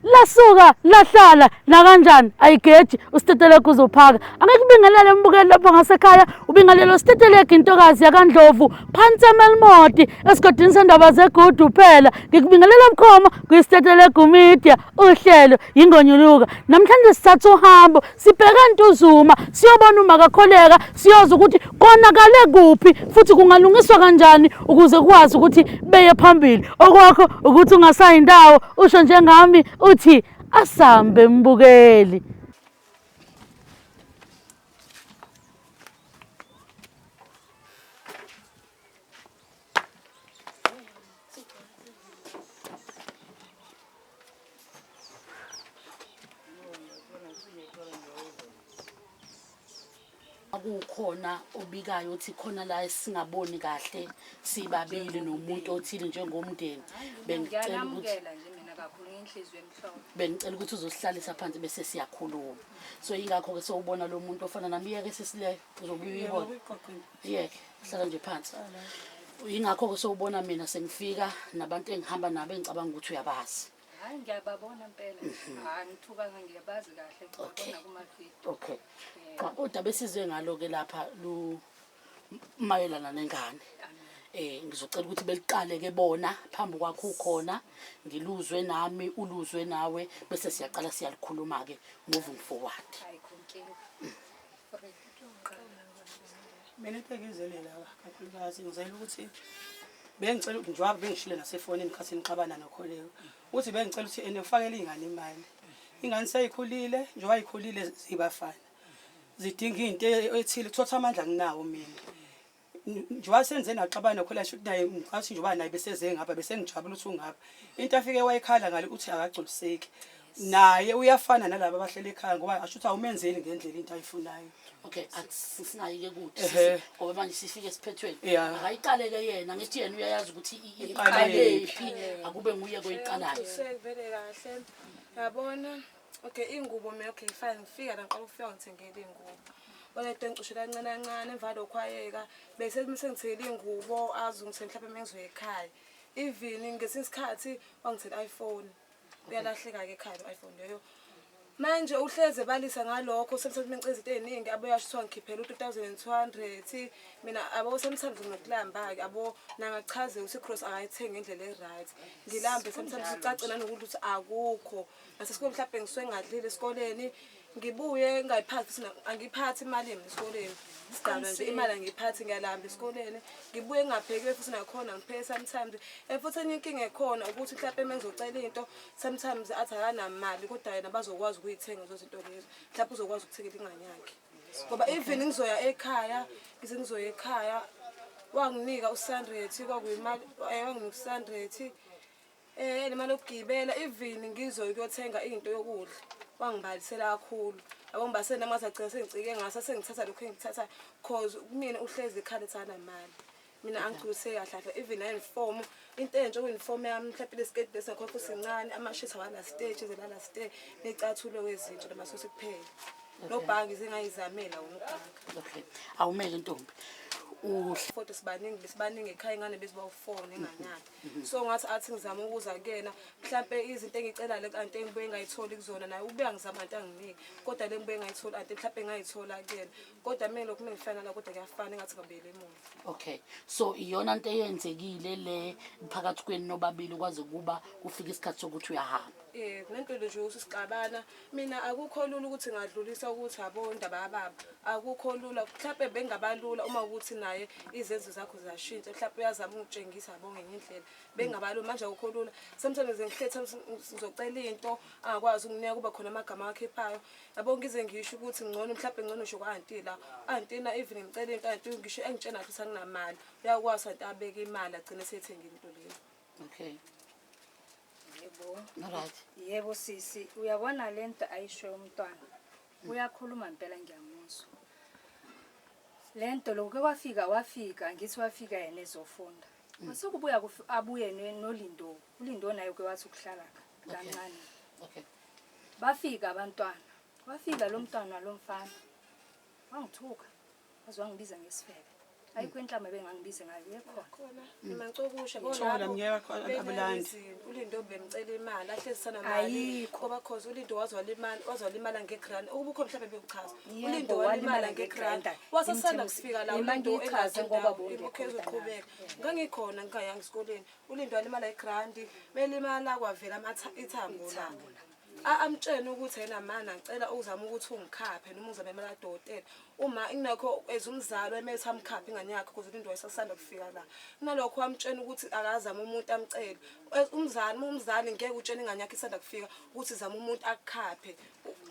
Lasuka lahlala nakanjani ayigeji usitetelegu uzophaka. Angikubingelele mbukeli lapho ngasekhaya, ubingelele usitetelegu intokazi yakaNdlovu phansi eMelmoti esigodini sendaba zegudu phela. Ngikubingelela bukhoma kwisitetelegu media uhlelo yingonyuluka. Namhlanje sithatha uhambo sibheke Ntuzuma siyobona umakakholeka siyoza ukuthi konakale kuphi futhi kungalungiswa kanjani ukuze kwazi ukuthi beye phambili. Okwakho ukuthi ungasayi ndawo usho njengami uthi asambe mbukeli. Kukhona obikayo ukuthi khona la esingaboni kahle sibabili nomuntu othile njengomndeni. Bengicela ukuthi Ngiyanamukela nje mina kakhulu ngenhliziyo emhlophe. Bengicela ukuthi uzosihlalisa phansi bese siyakhuluma. So yingakho-ke sewubona lo muntu ofana nami. Iyeke sisileyo uzobuye uyibone. Iyeke hlala nje phansi. Yingakho-ke sewubona mina sengifika nabantu engihamba nabo engicabanga ukuthi uyabazi. Hayi ngiyababona impela. Hayi ngithukanga ngiyabazi kahle ngibabona kuma-video. Okay. Cha udaba esizwe ngalo ke lapha lu mayelana nengane. Ngizocela ukuthi beliqale ke bona phambi kwakho ukhona ngiluzwe nami uluzwe nawe bese siyaqala siyalikhuluma ke moving forward. Ayikho inkinga. Mina into engizele la kakhulukazi ngizele ukuthi bengicela njengoba bengishile nasefonini khathi nixabana nokholeko uthi bengicela ukuthi ene ufakele iy'ngane imali. Ingane seyikhulile njengoba yikhulile zibafana zidinga into ethile kuthothi amandla nginawo mina. Njengoba senze naxabana nokholeko shuthi naye ngicabanga njengoba naye beseze ngapha bese ngijabula ukuthi ungapha. Into afike wayikhala ngale uthi akagculiseki. Naye uyafana nalaba abahleli ekhaya ngoba asho ukuthi awumenzeli ngendlela into ayifunayo. Okay, akusingayi ke kude ngoba manje sifike esiphethweni. Akayiqale ke yena ngithi yena uyayazi ukuthi iqale phi akube nguye koyiqalayo. Sekuvele kahle. Yabona? Okay, ingubo mina okay fine ngifika la ngiqala ukufika ngithengele ingubo. Bona into engicushe kancane kancane emva lokho ayeka bese sengithengele ingubo azi ngithenge mhlawumbe mengizoya ekhaya. Even ngesinye isikhathi wangithela iPhone. Uyalahleka-ke ekhaya lo iPhone leyo. Manje uhleze ebalisa ngalokho sometimes mengicela izinto ey'ningi abuye asho kuthiwa ngikhiphela u-2,200 mina abo sometimes nginokulamba-ke abo nangachaze ukuthi i-cross akayithengi ngendlela e-right. Ngilambe sometimes kucace nanokuthi ukuthi akukho. Nasesikoleni mhlawumbe ngisuke ngingadlile esikoleni ngibuye ngingayiphathi futhi angiyiphathi imali mina esikoleni. Sidalwa nje imali angiyiphathi ngiyalamba esikoleni. Ngibuye ngingaphekiwe futhi nakhona ngipheke sometimes. And futhi enye inkinga ekhona ukuthi mhlawumbe uma ngizocela into sometimes athi akanamali kodwa yena bazokwazi ukuyithenga lezo zinto lezo. Mhlawumbe uzokwazi ukuthengela ingane yakhe. Ngoba even ngizoya ekhaya, ngize ngizoya ekhaya wanginika u-600 kwakuyimali wanginika u-600 le mali yokugibela even ngizoya ukuyothenga into yokudla wangibalisela kakhulu. Yabo ngibasele nami ngaze ngagcina sengicike ngaso sengithatha lokhu engikuthathayo cause kumina uhlezi ekhala ethi akanamali. Mina angigculiseki kahle kahle even nayunifomu into entsha okuyunifomu yami mhlawumbe lesiketi lesi ngakhona futhi sincane amashithi awala stage ize lala stay necathulo wezintsha namasosi kuphela. Nobhanki zingayizamela wona ubhanki. Okay. Awumele ntombi. Uhle Futhi sibaningi besibaningi ekhaya ingane beziba u-4 nengane yakhe. So ngathi athi ngizama ukuza kuyena mhlampe izinto engicela le kanti engibuye ngayitholi kuzona naye ubuya ngizama anti anginiki kodwa le ngibuye ngayitholi anti mhlampe ngayithola kuyena kodwa mina lokhu mengifana la kodwa kuyafana engathi ngabuyele emuva. Okay. So iyona nto eyenzekile le phakathi kwenu nobabili kwaze kuba kufika isikhathi sokuthi uyahamba. Eh kunento nje ukuthi sixabana mina akukho lula ukuthi ngadlulisa ukuthi abo indaba yababa akukho lula mhlawumbe bengabalula uma ukuthi naye izenzo zakho ziyashintsha mhlawumbe uyazama ukutshengisa yabo ngenye indlela bengabalula manje akukho lula sometimes ngihletha ngizocela into angakwazi ukunika kuba khona amagama akhiphayo yabo ngize ngisho ukuthi ngcono mhlawumbe ngcono ngisho kwa-anti la anti na even ngicela into anti ngisho engitshena ukuthi anginamali uyakwazi anti abeke imali agcine eseyithengile into leyo. Okay. Yebo. Alright. Yebo sisi, uyabona lento ayishoyo umntwana. Uyakhuluma impela ngiyamuzwa. Lento lokho kwafika wafika ngithi wafika yena ezofunda. Kwase kubuya abuye noLindo. uLindo naye uke wathi ukuhlala kancane. Okay. Bafika abantwana. Wafika lo mntwana lo mfana. Wangithuka. Waze wangibiza ngesifebe. Ayikho inhlamba bengangibize ngayo yekhona. Khona mina ngicobusha Thola mnyaka abulandi. uLindo bemcela imali ahlezi sana mali Ayikho. ngoba cause uLindo waze walimala waze walimala ngegrant ukubukho mhlawumbe bekuchaza Yebo, uLindo walimala walimala ngegrant ngegrant. wasasanda kufika la Yima uLindo ngiyichaze ngoba bowungekho ubukhe mntanami. uzoqhubeka ngangikhona ngingayanga esikoleni uLindo walimala igrant belimala kwavela ithambo la amtshene ukuthi yena mana ngicela uzame ukuthi ungikhaphe noma uzame imali kadokotela uma inakho as umzali wayemethi amkhaphe ingane yakhe ukuze uLindo wayesasanda kufika la. Kunalokho wamtshena ukuthi akazame umuntu amcele. As umzali, uma umzali ngeke utshene ingane yakhe isanda kufika ukuthi zama umuntu akukhaphe.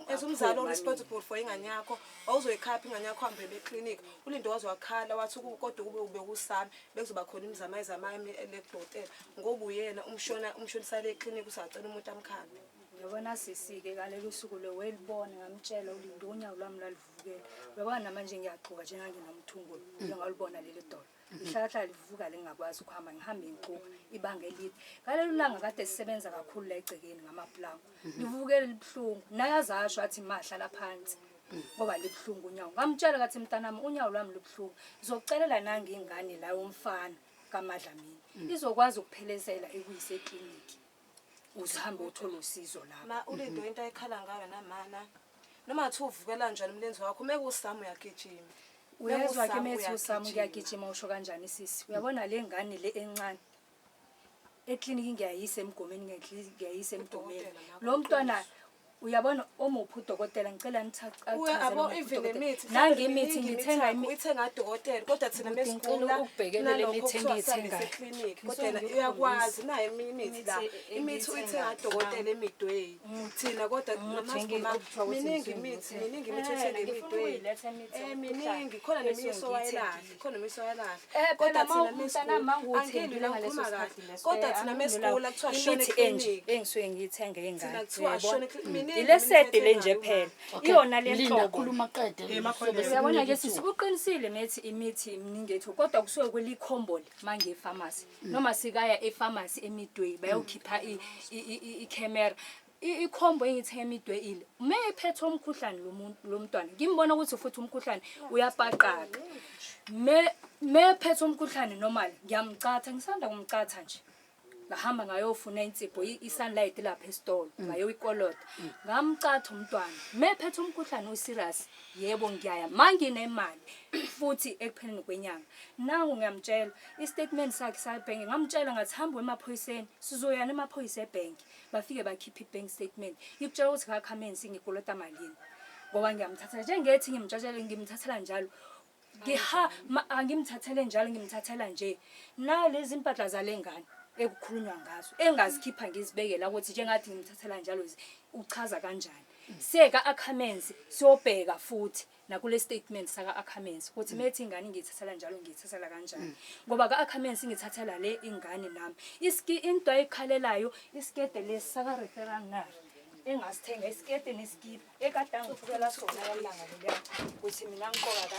As umzali o-responsible for ingane yakho, wawuzoyikhapha ingane yakho uhambe eklinikhi. ULindo waze wakhala wathi kodwa kube ubekusami bekuzoba khona imizamo ayizamayo lekudokotela ngoba uyena umshona umshonisale eklinikhi usacela umuntu amkhaphe. Uyabona sisi-ke ngalolu suku lo welibona ngamtshela uLindo unyawo lwami lwalivukela. Uyabona namanje ngiyaxuka njenganginomthungo ngalubona leli dolo. Lihlalahlala livuka lingakwazi ukuhamba ngihambe ngixuka ibanga elide. Ngalelo langa kade sisebenza kakhulu la egcekeni ngamaplango. Livukele libuhlungu. Naye azasho athi ma hlala phansi. Ngoba libuhlungu unyawo. Ngamtshela ngathi mntanami unyawo lwami lubuhlungu. Ngizokucelela nangi ingane la yomfana kaMadlamini. Izokwazi ukuphelezela ikuyise ekliniki. Uzihambe uthole usizo lapho. Ma uLindo into ayikhala ngayo namana noma ngathi uvukela njani umlenze wakho meke usami uyagijima. Uyezwa ke methi usami uyagijima usho kanjani sisi? Uyabona le ngane le encane ekliniki ngiyayisa emgomeni ngiyayisa emgomeni. Lo mntwana uyabona omuphi udokotela ngicela Abo even nemithi nangi imithi ngithenga uyithenga dokotela kodwa thina Ngicela mesigula ukubhekelela imithi engiyithengayo. eklinikhi kodwa yena uyakwazi nayo eminye imithi la Imithi imithi uyithenga engiyithengayo. dokotela eMidway thina kodwa Umuthi okuthiwa ukuthi miningi ngisuke imithi ngiyithenga. miningi imithi Eh, oyithenga ngifuna eMidway ukuyiletha imithi yomkhuhlane miningi khona neminye esuke sowayelahla ngiyithengile. khona neminye sowayelahla Eh, kodwa phela thina mntana mangiwuthengile mesigula ngaleso ngikhuluma sikhathi kahle leso. kodwa thina mesigula kuthiwa shona imithi enje eklinikhi engisuke ngiyithenge thina ingane. kuthiwa shona eklinikhi miningi Ile imithi sedi le nje oyithengayo phela. Okay, Iyona le Linda nhlobo. khuluma qede. Makholeka. Uyabona ke sisi uqinisile methi imithi iminingi ethu kodwa kusuke kulikhomboli mange epharmacy noma sikaya epharmacy eMidway bayokhipha i-camera ikhombo engithenga eMidway ile uma ephethe umkhuhlane lo muntu lo mntwana ngimbona ukuthi futhi umkhuhlane uyapaqaka me mephethe umkhuhlane normal ngiyamcatha ngisanda kumcatha nje ngahamba ngayofuna insipho i-sunlight lapha esitolo ngayoyikolota ngamcatha umntwana mephethe umkhuhlane userious yebo ngiyaya manginemali futhi ekupheleni kwenyanga nangu ngiyamtshela i-statement sakhe sabhenki ngamtshela ngathi hamba emaphoyiseni sizoyana emaphoyisa ebhenki bafike bakhiphe i-bank statement ikutshela ukuthi kakhamensi ngikolota malini ngoba ngiyamthathela njengethi ngimtshela ngimthathela njalo ngiha angimthathele njalo ngimthathela nje nalezi impahla zale ngane ekukhulunywa ngazo engazikhipha ngizibekela ukuthi njengathi ngimthathela njalo uchaza kanjani seka akhamenzi siyobheka futhi nakule statement saka akhamenzi ukuthi methi ingane ngiyithathela njalo ngiyithathela kanjani ngoba ka akhamenzi ngithathela le ingane nami iski into ayikhalelayo isikete lesi saka referral na engasithenga isikete neskipa ekade angithukela sona yalanga leliya ukuthi mina ngiqoka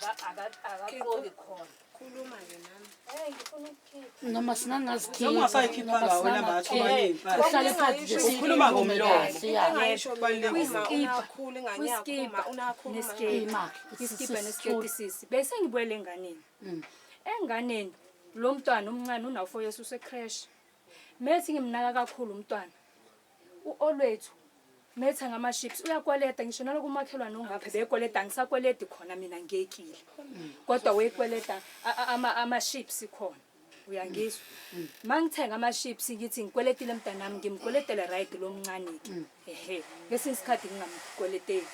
akaqoki khona. Khuluma-ke nami. Ngifuna ukukhipha. Noma singangazikhipha. Noma ungasayikhiphanga wena mbatha ubani iy'mpahla. Uhlale phansi nje Ukhuluma ngomlomo. kahle, ya. Engayisho mina uma Kwiskipa. unakhula ingane yakho uma Kwiskipa unakhula nesketi. Imali. Iskipa nesketi sisi. Bese ngibuyele enganeni. Enganeni lo mntwana omncane una 4 years use-creche. Methi ngimnaka kakhulu umntwana. U-Olwethu metha ngama-ships uyakweleta ngisho naloku umakhelwane ongapha bekweleta angisakweleti khona mina ngiyekile kodwa wekweleta ama-ships khona uyangizwa ma ngithenga ama-ships ngithi ngikweletile mntanami ngimkweletele right lo mncane-ke ehe ngesinye isikhathi ngingamkweleteli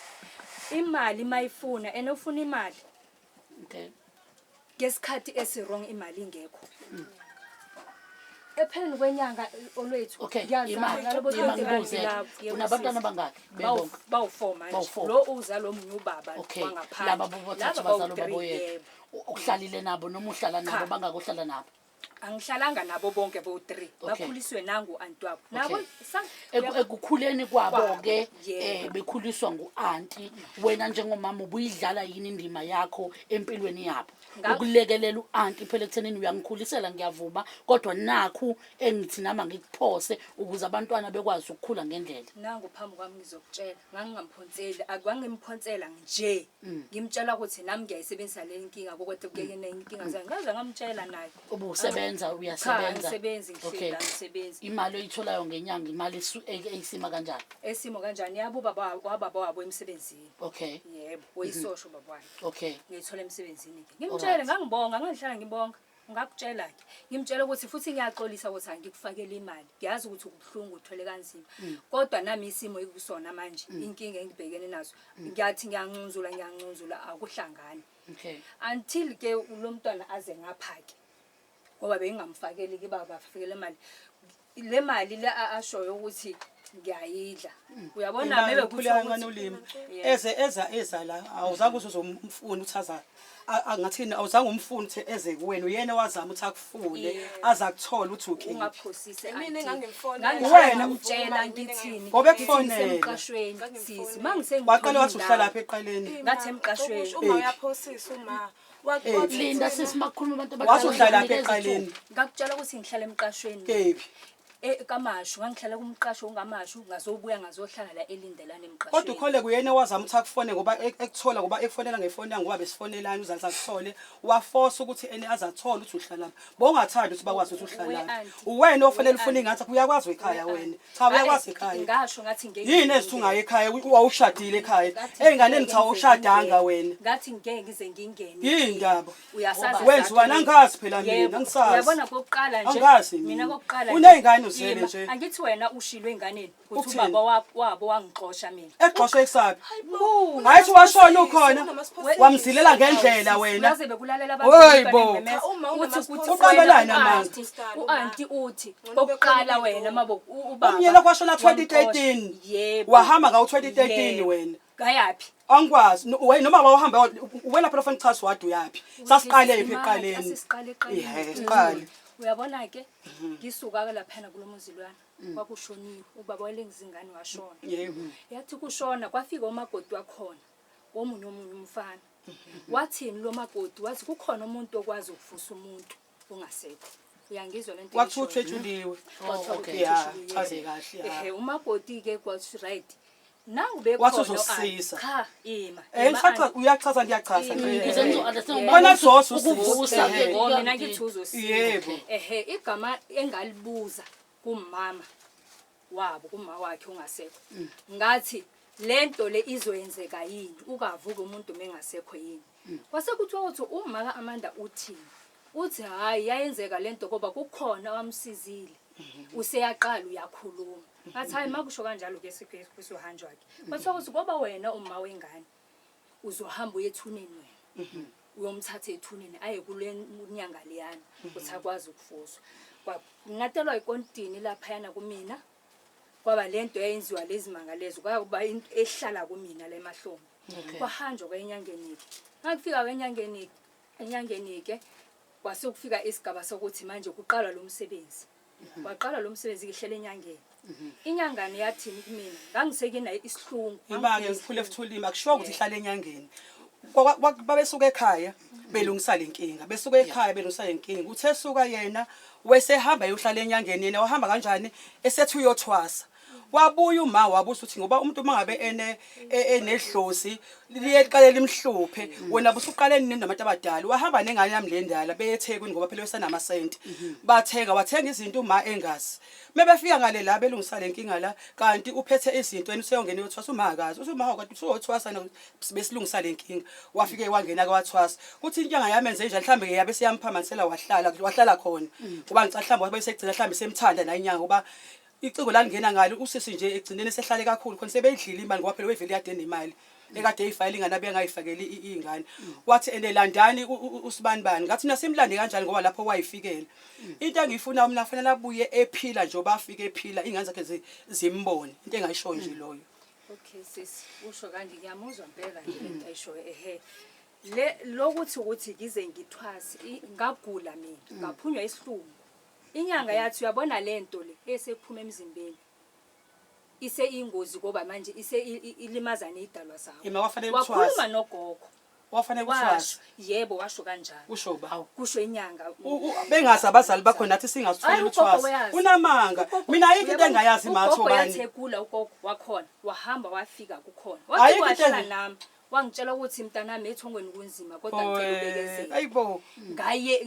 imali mayifuna and ufuna imali Okay. ngesikhathi esi-wrong imali ingekho epheleni kwenyanga Olwethu Okay, ngiyazama ima ngalabo ima 20 rand ngibuze. labo. Yebo, Unabantwana sisi. bangaki bebonke? Bawu-four manje Bawu-four. lo uzala omunye ubaba Okay. wangaphandle Laba bobathathu Laba bazalwa bawu-three, ubaba oyedwa. yebo. Uhlalile nabo noma uhlala nabo Cha. bangakuhlala nabo. Angihlalanga nabo bonke bo-three. Bakhuliswe nangu anti wabo nabo. Ekukhuleni kwabo-ke bekhuliswa ngu-anti, wena njengomama ubuyidlala yini indima yakho empilweni yabo? Ukulekelela u-anti phela ekuthenini uyangikhulisela, ngiyavuma, kodwa nakhu engithi nami angikuphose ukuze abantwana bekwazi ukukhula ngendlela. Nangu phambi kwami, ngizokutshela, ngangingamphonseli, akwangimphonsela nje. Ngimtshela ukuthi nami ngiyayisebenzisa le nkinga kodwa kuyena inkinga zayo, ngaze ngamtshela naye. Ubusebenza? Cha. Uyasebenza? Angisebenzi, ngihleli. Angisebenzi. Imali oyitholayo ngenyanga, imali eyisima kanjani? Esimo kanjani? Yabo, ubaba wababa wabo emsebenzini. Yebo, oyisosho ubaba wakhe. Ngiyithola emsebenzini-ke, ngimtshele. Ngangibonga, ngangihlala ngibonga, ngakutshela-ke, ngimtshela ukuthi futhi ngiyaxolisa ukuthi angikufakele imali, ngiyazi ukuthi kubuhlungu, uthwele kanzima, kodwa nami isimo ekusona manje, inkinga engibhekene nazo, ngiyathi ngiyanconzula, ngiyanconzula, akuhlangani. Until ke lo mntwana aze ngapha-ke, ngoba bengingamfakeli ke, baba fakele imali, le mali le ashoyo ukuthi ngiyayidla, uyabona, Imali maybe ukhule kuthiwa kancane ukuthi ulimi. Yebo. Eze eza la, awuzange uze uzomfuna ukuthi aza angathini, awuzange umfune ukuthi eze kuwena, uyena wazama ukuthi akufune. Aze akuthola ukuthi ukephi. Ungaphosisi. Mina Aunty. engangimfonela. Ngangihlala Wena. ngimtshela ngithini? Ngoba Ngithi ekufonela. ngisemqashweni sisi, Waqala wathi uhlala lapha eqaleni. Ngathi emqashweni. Uma uyaphosisa uma. Linda sisi, makukhuluma abantu Wathi uhlala lapha nginikeza eqaleni. ithuba. Ngakutshela ukuthi ngihlala emqashweni. Kephi? Kamashu, ngangihlala kumqasho ungamashu, ngazobuya ngazohlala la elindelane Kodwa emqashweni. ukhole kuyena wazama ukuthi akufone ngoba ekuthola, ngoba ekufonela ngefoni yangu, ngoba besifonelana uzalisa akuthole, waforce ukuthi ene azathole ukuthi uhlala lapha. Bowungathandi ukuthi bakwazi ukuthi uhlala We lapha. aunty. Uwena ofanele We ufune aunty. ingane, uyakwazi ekhaya wena. Cha, uyakwazi ekhaya. Ngasho ngathi ngeke Yini ezithi ungayi ekhaya, wawushadile ekhaya? Ngathi Ey'nganeni ngeke cha, ngize awushadanga ngingene. wena. Ngathi ngeke ngize ngingene. Yini indaba? Uyasazi Wenziwani? isizathu. Angazi phela mina, Yebo. angisazi. Uyabona kokuqala nje. Angazi mina. Mina kokuqala nje. Uney'ngane uzele Ima, nje. Angithi wena ushilo enganeni ukuthi Ukuthini? ubaba wabo wangixosha mina. Exoshwe kusaphi? Hayi, thi washona ukhona. Wamzilela ngendlela wena. Yaze bekulalela Hey, bo. bememeza. Cha, uma Uthi ukuthi Uqambelani wena amanga? u-aunty uthi kokuqala wena mabo ubaba. Umyeni wakho washona 2013. Yebo. Wahamba ngawo 2013 Yebo. wena. Ngayaphi? Angikwazi. Wena noma wawuhamba wena phela, fanele uchaze wadi uyaphi. Sasiqale phi eqaleni? Asisiqale eqaleni. Ihe, siqale. Uyabona ke, ngisuka ke laphana kulo muzi lwana kwakushoniwe ubaba walengizingane, washona. Yathi kushona kwafika umakoti wakhona womunye omunye umfana, wathini lo makoti? Wathi kukhona umuntu okwazi ukuvusa umuntu ongasekho. Uyangizwa lento Kwathiwa engiyishoyo? uthwetshuliwe. Kwathiwa Okay. Ya, uthwetshuliwe. chaze kahle, ya. Ehe, umakoti-ke kwathi right, nangu Wathi bekhona uzosisa. Cha, ima. Eh, Ima, ngisachaza, uyachaza, ngiyachaza. Ukuze ngizo-understand Yebo. Khona zoso ukuvusa usisi. ke. Oh, mina ngithi uzosiza. Yebo. Ehe, igama engalibuza kumama wabo, kuma wakhe ungasekho, ngathi lento le izoyenzeka yini, ukavuka umuntu mengasekho yini? Kwase kuthiwa ukuthi uma ka-Amanda uthini, uthi hhayi, yayenzeka lento ngoba kukhona wamsizile, useyaqala uyakhuluma. Ngathi hayi, makusho kanjalo-ke kusuhanjwa-ke. Kwathiwa ukuthi ngoba wena uma wengane uzohamba uye ethuneni, wena uyomthatha ethuneni aye kule nyanga leyana ukuthi akwazi ukufuswa. Kwangatelwa ikontini laphayana kumina, kwaba lento yayenziwa lezimanga lezo, kwaba into ehlala kumina la emahlombe. Kwahanjwa kwenyangeni-ke, ngakufika kwenyangeni, enyangeni-ke kwase kufika isigaba sokuthi manje kuqalwa lo msebenzi. Waqala lo msebenzi ngihlele enyangeni. Inyangane yathini kumina? Ngangisekina isihlungu. Imake ngiphule futhi ulimi, akushiwo ukuthi ihlale enyangeni. Babesuka ekhaya belungisa le nkinga, besuka ekhaya belungisa le nkinga. Uthe suka yena wesehamba eyohlala enyangeni, yena wahamba kanjani esethi uyothwasa. Wabuya uma wabuza ukuthi ngoba umuntu uma ngabe ene enedlozi liye liqale limhluphe, wena busuqale nini nabantu abadala? Wahamba nengane yami le ndala beye eThekwini ngoba phela wesenamasenti. Bathenga, wathenga izinto uma engazi. Mebefika ngale la belungisa le nkinga la, kanti uphethe izinto yena useyongena uyothwasa, uma akazi. Uthi uma kanti usuyothwasa besilungisa le nkinga. Wafike wangena ke wathwasa. Kuthi inyanga yamenze njani, mhlambe ke yabe seyamphamanisela, wahlala khona. Ngoba ngicela mhlambe wabe segcina mhlambe semthanda naye inyanga, ngoba iciko lalingena ngalo usisi nje egcineni sehlale kakhulu khona, sebeyidlile imali ngoba phela wevele yade nemali ekade eyifayela ingane, abe engayifakeli iy'ngane. Wathi ene landani usibani bani, ngathi mina simlande kanjani ngoba lapho wayifikela. Into engiyifunayo mina, kufanele abuye ephila njengoba afike ephila, iy'ngane zakhe zimbone. Into engayishoyo nje loyo. Okay sis, usho kanje, ngiyamuzwa impela nje lento ayishoyo. Ehe. Le lokuthi ukuthi ngize ngithwase ngagula mina, ngaphunywa isihlungu. Inyanga yathi uyabona lento le esephuma emzimbeni ise ingozi ngoba manje ise ilimaza nezidalwa zakho. Ima kwafanele Wakhuluma uthwase. nogogo. Wafanele Washo, uthwase. yebo washo kanjalo. Kusho ba. Kusho inyanga. Bengazi abazali bakho nathi singasitholela Hayi, ugogo uthwasa. uyazi. Unamanga. Mina ayikho into Uyabona, engayazi ugogo mathobani. yathi egula ugogo wakhona wahamba wafika kukhona. Ayikho Wafika into wahlala nami. Wangitshela ukuthi mntanami ethongweni kunzima kodwa ngicela ubekezele. Ayibo. Ngaye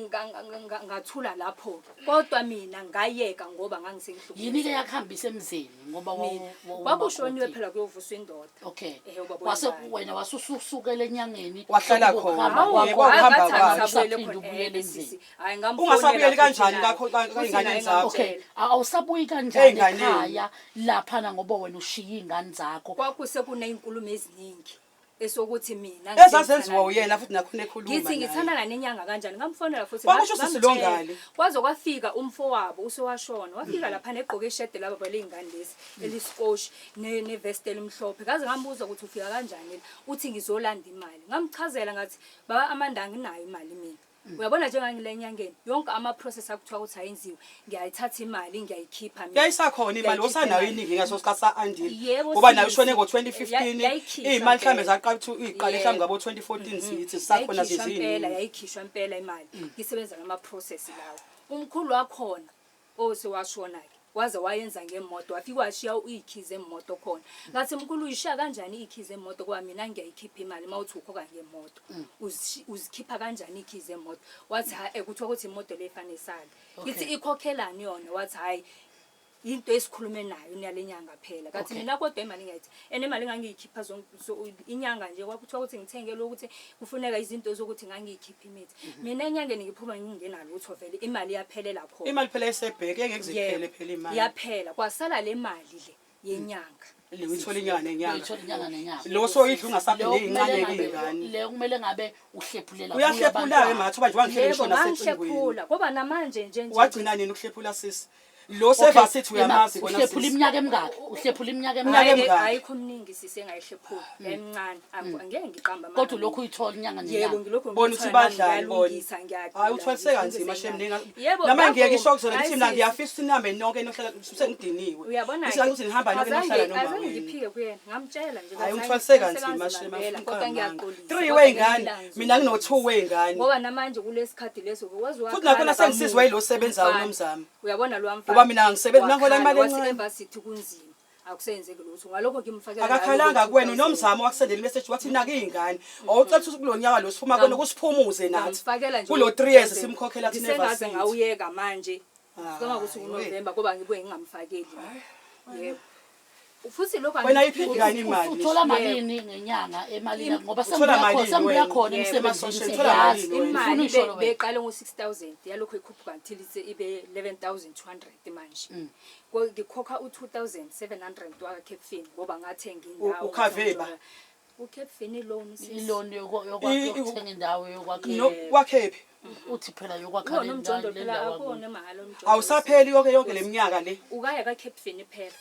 ngathula lapho kodwa mina ngayeka ngoba ngangisengihlukumezeka. Yini ke yakuhambisa emzini ngoba Mina kwakushoniwe phela kuyovuswa indoda. Okay. Ubaba Wase wengane. wena wasususukela enyangeni. Wahlala sekukuhamba khona. kwakho, Yebo, ukuhamba ngathi kwakho. angisabuyeli Usaphinde khona. ubuyele Sisi, emzini. hhayi, ngamfonela Ungasabuyeli futhi kanjani naye. kakho Futhi ey'nganeni naye zakho? Okay, ngamtshela. awusabuyi kanjani Ey'nganeni. ekhaya laphana ngoba wena ushiye iy'ngane zakho. Kwakusekuney'nkulumo eziningi esokuthi mina Ezazenziwa uyena futhi nakhona ekhuluma. ngithi naye. ngithandana nenyanga kanjani ngamfonela futhi Kwakusho usisi ngamtshela. Longale. Kwaze kwafika umfowabo usewashona wafika lapha negqoke ishede laba baley'ngane lezi eliskoshi nevest elimhlophe ngaze ngambuza ukuthi ufika kanjani la uthi ngizolanda imali ngamchazela ngathi baba Amanda anginayo imali mina uyabona njengangile enyangeni yonke ama-process akuthiwa ukuthi ayenziwe ngiyayithatha imali ngiyayikhipha mina. Yayisakhona imali Ngiyayikhipha osanayo imali. iningi ngaso sikhathi sa-andile Yebo, ngoba nayo sisi. ushone ngo-2015 Yayikhishwa iy'mali mhlawumbe impela. zaqala ukuthi iy'qale Yebo. mhlawumbe ngabo-2014 zithi zisakhona Yayikhishwa impela ziziningi. yayikhishwa impela imali ngisebenza ngama-process lawo umkhulu wakhona osewashona-ke waze wayenza ngemoto wafike washiya iy'khi zemoto khona ngathi mkhulu uyishiya kanjani iy'khi zemoto kuba mina ngiyayikhipha imali uma uthi ukhokha ngemoto Uzikhipha kanjani iy'khi zemoto wathi hhayi kuthiwa ukuthi imoto le ifane isale ngithi ikhokhelani yona wathi hhayi into esikhulume nayo nale nyanga phela kathi mina kodwa imali ngiyayithi and imali engangiyikhipha inyanga nje kwakuthiwa ukuthi ngithengele ukuthi kufuneka izinto zokuthi ngangiyikhipha imithi mina enyangeni ngiphuma ngingenalutho vele imali yaphelela khona Imali phela isebheke engeke iziphele Yebo, phela imali. yaphela kwasala le mali le yenyanga Le uyithola inyanga nenyanga. Uyithola inyanga nenyanga. Lo soyidla ungasaphinde Leyo kumele iy'ncane ngabe- iy'ngane. leyo kumele ngabe uhlephulela kuyo Uyahlephula-ke abantwana. mathuba nje wangihlele yebo ngisho nasecingweni. ngangihlephula ngoba namanje nje nje Wagcina nini ukuhlephula sisi? Lo Okay, sevasithi Emma, uyamazi kona uhlephula sisi. iminyaka emingaki? Uhlephula iminyaka Iminyaka emingaki? emingaki? Ayikho mningi sisi engayihlephula yayimncane angeke ngiqamba amanga. Kodwa ulokhu uyithola inyanga Yebo nenyanga. ngilokhu Bona ukuthi ngiyithola nami, badlani bona. ngiyalungisa, ngiyagula, Hayi uthwalise kanzima ngilungisa shem inyanga. ninga. Yebo, Nama ngiye ngakho- ngisho kuzona ngithi hayi, mina sisi. ngiyafisa ukuthi nihambe nonke nohlala sengidiniwe. Uyabona Ngithi ukuthi nihamba nonke nohlala noma azange wena. ngiphike kuyena ngamtshela nje Hayi ngathi, ungithwalise hayi, kanzima ngithwalise shem impela, afuna kodwa uqamba. ngiyaxolisa, 3 kodwa wey'ngane ngiyaxolisa. mina ngino 2 wey'ngane. Ngoba namanje kulesikhathi leso waze Futhi wakhala nakhona sengisizwa kamubi yilo osebenzayo umfana. uNomzamo. Uyabona lo mfana. Ngoba mina angisebenzi, mina ngihola Wakhala, imali wathi encane. emva-sithi kunzima akusenzeki lutho ngalokho ngimfakela Akakhalanga nalo kuwena 2000. uNomzamo wakusendela imeseji wathi naka iy'ngane. Awucela ukuthi kulo nyaka lo siphuma kona kusiphumuze nathi. Ngamfakela nje Kulo 3 years simkhokhela thina Ngisengaze evasithi. ngawuyeka manje. Ah, Ngicabanga ukuthi uNovember ngoba ngibuye ngingamfakeli. Yebo. Futhi lokho Wena angiphiki. ayiphiki kani imali. Uthola malini ngenyanga emalini ngoba Uthola sengibuya khona malini sengibuya wena? khona Yebo. emsebenzini Uthola siyazi. malini wena? Ufuna Imali uyisholo wena. beqale ngo-6000 yalokho ikhuphuka until ibe 11200 manje. Ngikhokha u-2700 wakaCapfin ngoba ngathenga indawo. Ukhave ba? UCapfin i-loan sisi. Iloni yokuthenga indawo yokwakha. No wakhephi? Uthi phela yokwakha Uwona le umjondo ndawo le phela ndawo. akuwona mahhala umjondo. Awusapheli yonke yonke leminyaka le. Ukaya kaCapfin phela.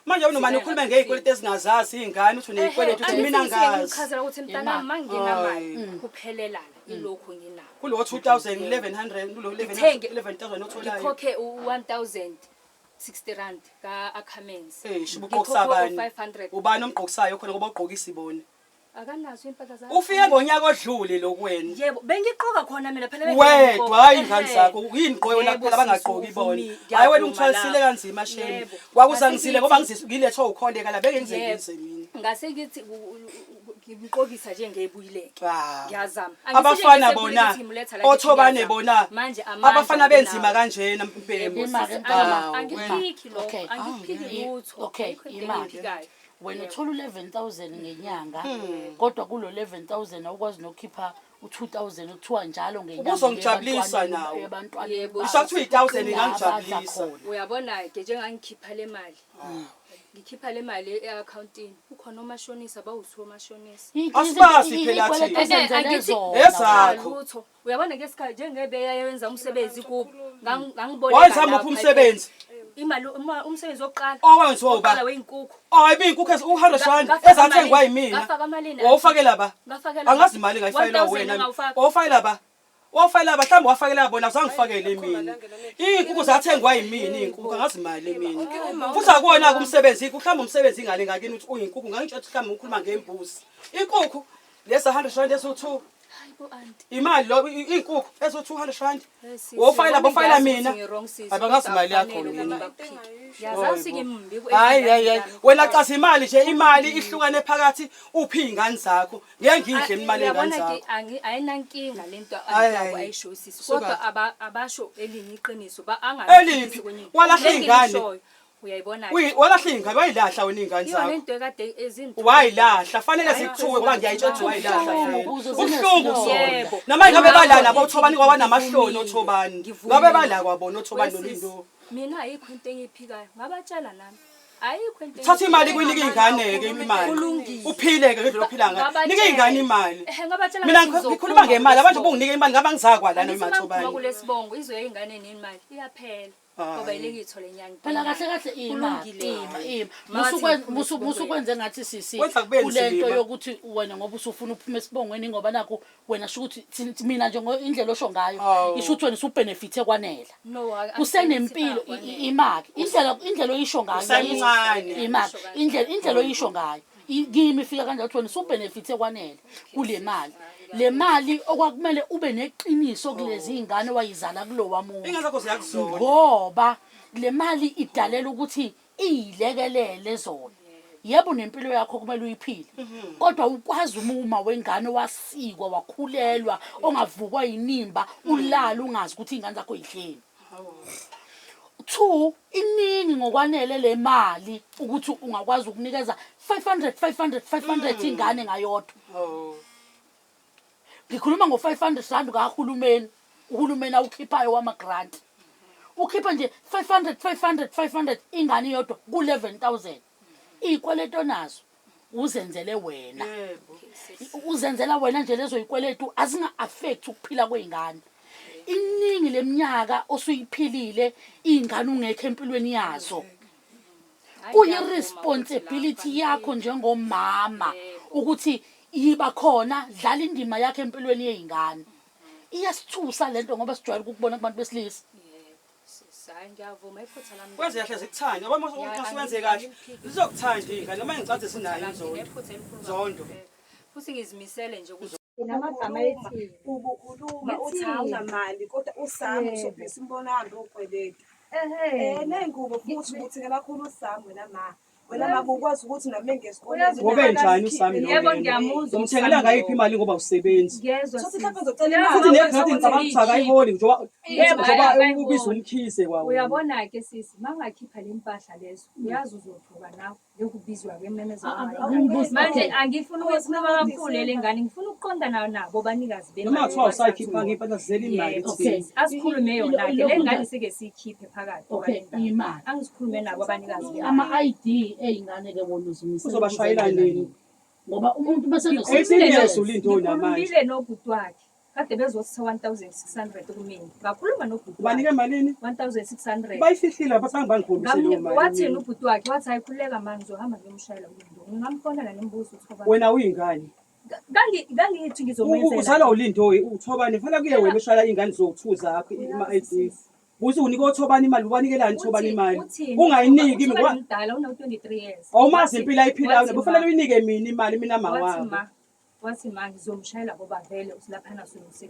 Manje wena umane ukhuluma ngey'kweletu ezingazazi iy'ngane uthi uney'kweletu uthi mina ngazi. Ngichazela ukuthi mntanami manginamali kuphelelana ilokhu nginako. Kulo 2000 1100 kulo Ngithenge. 11000 otholayo. Ngikhokhe u-1060 rand ka-Ackermans. Eish Ngikhokhe ubuqokisa bani? u-500. Ubani omgqokisayo khona ngoba ugqokisa ibona. Akanazo impahla zakhe. Ufike ngonyaka odlule lokuwena. Yebo, bengiqoka khona mina phela Wedwa hayi ingane Ehhe. zakho yini gqoke wena Yebo, kuphela bangagqoki sisi, bona. uvumile, Hayi wena ngiyavuma ungithwalisile lapho. kanzima shame. Yebo. Kwakuzangisile ngoba Ngase ngilethwe ukhondeka la beke ngize Yebo. ngize mina. Ngase ngithi ngimqokisa nje ngebuyileke. Ah. Ngiyazama. Abafana bona othobane bona Manje amandla abafana benzima anginawo. kanjena mpembe. Yebo, Imali sisi, empela. Angiphiki lokho, Okay. angiphiki lutho. Okay, Ayikho into imali. engiyiphikayo. Wena Yebo. uthola u-11000 ngenyanga kodwa kulo 11000 awukwazi nokukhipha u-2000 kuthiwa njalo ngenyanga Ubuzongijabulisa nawe. ebantwaneni Yebo. bakho. Isho kuthiwa i-1000 La ingangijabulisa. abadla khona. Uyabona-ke njengangikhipha le mali ngikhipha le mali e-akhawuntini kukhona omashonisa bawuthiwa omashonisa Asibazi phela Iy'kweletu thina. ezenzele Angithi- zona. Ezakho. Lutho. Uyabona ngesikhathi njengebeya yenza umsebenzi kubo ngangiboleka Wayenza muphi lapha umsebenzi? Imali umsebenzi wokuqala. Owenziwa uba? Wokuqala weyinkukhu. Hayi biy'inkukhu u-100 rand Ngafaka ezathengwa malini? yimina. Ngafaka malini? Wawufakela ba? Ngafakela Angazi imali engayifakela 1000 wena. engawufaka. Wawufakela ba? Wawufakela ba? Mhlawumbe wafakela bona uzangifakele mina. Iy'nkukhu zathengwa yimina iy'nkukhu angazi imali mina. Futhi akuwona-ke umsebenzi mhlawumbe umsebenzi ingane ngakini ukuthi uyinkukhu ngangitshela ukuthi mhlawumbe ukhuluma ngembuzi. Inkukhu lesa 100 rand eziwu-2 Hayi bo anti. imali lo iy'nkukhu eziwu-200 rand. Eh, sisi, Wawufakela wami bofakela ngiyazi mina. ukuthi ngi-wrong sisi, Hayi bangazi kodwa imali yakho akufanele mina. ukuba bakuphike. Ngiyazazi ngimbi ku- Hayi hayi hayi wena caza imali nje imali Mm. ihlukane phakathi uphi iy'ngane zakho ngeke ngidle imali yey'ngane Uyabona ke zakho. ayinankinga lento Hayi, anti hayi. ayisho sisi Suka. kodwa abasho elinye iqiniso ba Eliphi? Walahla iy'ngane. Uyayibona Walahla iy'ngane wayilahla wena iy'ngane iyona zakho. into ekade ezinto Wayilahla fanele zikuthuke ngoba ngiyayitshela ukuthi wayilahla vele. Kubuhlungu, ukuze Kubuhlungu zinesilonda. kusona. Yebo. Nama ngabe bala Ngakho nabo othobani ngoba banamahloni ngivumile. othobani. Ngivumile. Ngabe bala kwabona othobani Wesisi, nolindo. Mina ayikho into engiyiphikayo ngabatshela nami ayikho into Thatha imali engiyiphikayo. kuyinike iy'ngane-ke imali. Kulungile. Uphile-ke ngendlela ophila ngayo. Ngabatshela. Nike iy'ngane imali. Ehhe, ngabatshela Mina ukuthi ngizophuma ngikhuluma ngemali abantu kulesibongo. ubunginike imali ngabe ngizakwa lana Angithi uma ngiphuma imathobani. kulesibongo izoya ey'nganeni imali iyaphela Hayi. ngoba ileke iyithole nyanga Phela kahle kahle ima Kulungile. ima ima. Mawathi ngiphuma esibongweni. Musukwenze ngathi sisi Wenza kube kulento nzima. yokuthi wena ngoba usufuna ukuphuma esibongweni ngoba nakho wena sho ukuthi mina nje indlela osho ngayo Hawu. isho ukuthi wena usubenefithe kwanela. No, Kusenempilo imaki indlela oyisho ngayo Usemncane. imaki indlela oyisho ngayo kimi ifika kanjalo ukuthi wena usubenefithe kwanele kule mali le mali okwakumele ube neqiniso kulezi iy'ngane wayizala kulowa muntu Iy'ngane zakho ziyakuzonda. ngoba le mali idalela ukuthi iyilekelele zona yebo nempilo yakho kumele uyiphile kodwa ukwazi uma wengane wasikwa wakhulelwa ongavukwa yinimba ulala ungazi ukuthi iy'ngane zakho yidleni two iningi ngokwanele le mali ukuthi ungakwazi ukunikeza 500 500 500 ingane ngayodwa Oh. ngikhuluma ngo-500 rand kahulumeni uhulumeni awukhiphayo wama-grant ukhipha nje 500 500 500 ingane iyodwa ku-11000 iy'kweletu onazo uzenzele wena Yebo. Uzenzela wena nje lezo yikweletu azinga-affect ukuphila kwey'ngane iningi leminyaka osuyiphilile iy'ngane ungekho empilweni yazo kuyi-responsibility yakho njengomama ukuthi yiba khona dlala indima yakho empilweni yey'ngane iyasithusa lento ngoba sijwayele ukukubona kubantu besilisa Sisi, hayi ngiyavuma iphutha lami. Wenze kahle zikuthande. Ngoba uma Ya, usuwenze kahle angimphiki. zizokuthanda iy'ngane noma ngicathe sinayo inzondo. Nginephutha elikhulu Zondo. kakhulu. Futhi ngizimisele nje ukuthi Namagama ethini. Ubukhuluma uthi awunamali kodwa usami usobhisa umbono ahambe ukweleta. Ehhe. Eh ney'ngubo futhi ubuthenge kakhulu usami wena ma. Wena ma bukwazi ukuthi nami ngesikoleni. Ngobe njani usami lo Yebo, wena? ngiyamuzwa Umthengela usami ngayiphi lo. imali ngoba usebenzi? Ngiyezwa Sothi sisi. mhlawumbe uzocela imali. Futhi negranti ngicabanga ukuthi akayiholi njengoba Yebo, njengoba akayiholi. ubiza umkhize kwawo. Uyabona-ke sisi, uma ungakhipha le mpahla lezo, uyazi uzothuka nawe. Lokubizwa kwememeza Ah, ah, umbuzo, Manje okay. angifuni ukukhuluma kakhulu le ngane, ngifuna ukuqonda nabo banikazi Noma bemali. kuthiwa usayikhipha ngempahla zizele imali Yebo, Okay. sisi, asikhulume yona-ke le ngane sike siyikhiphe phakathi Okay, kwale ndaba. imali. Angisikhulume nabo abanikazi bemali. Ama-ID ey'ngane ke wona uzimisele Uzobashayela ukuzenzela nini? nini? Ngoba umuntu bese 18 years ulinde namanje. Ngikhulumile nobhuti wakhe. Kade bezothi 1600 kumina. Ngakhuluma nobhuti Ubanike wakhe. malini? 1600. Bayifihlile bathi angibangikhombise leyo mali. Wathini ubhuti wakhe? Wathi hayi khululeka mani ngizohamba ngiyomshayela ulindo. Ngingamfonela ngimbuze ukuthi ubani. Wena uyingane. Ngangithi ngizomenzela. Uzalwa ulindo uthobani fanele kuye wena ushayela iy'ngane zowu-two zakho ima-ID. Uthi unika othobani imali ubanikelani thobani imali. Ungayiniki mina. ngoba Mdala una 23 years. awumazi impilo ayiphilayo Wathi kufanele ma- uyinike mina imali mina Wathi mawabo. ma wathi ma ngizomshayela ngoba vele laphana suke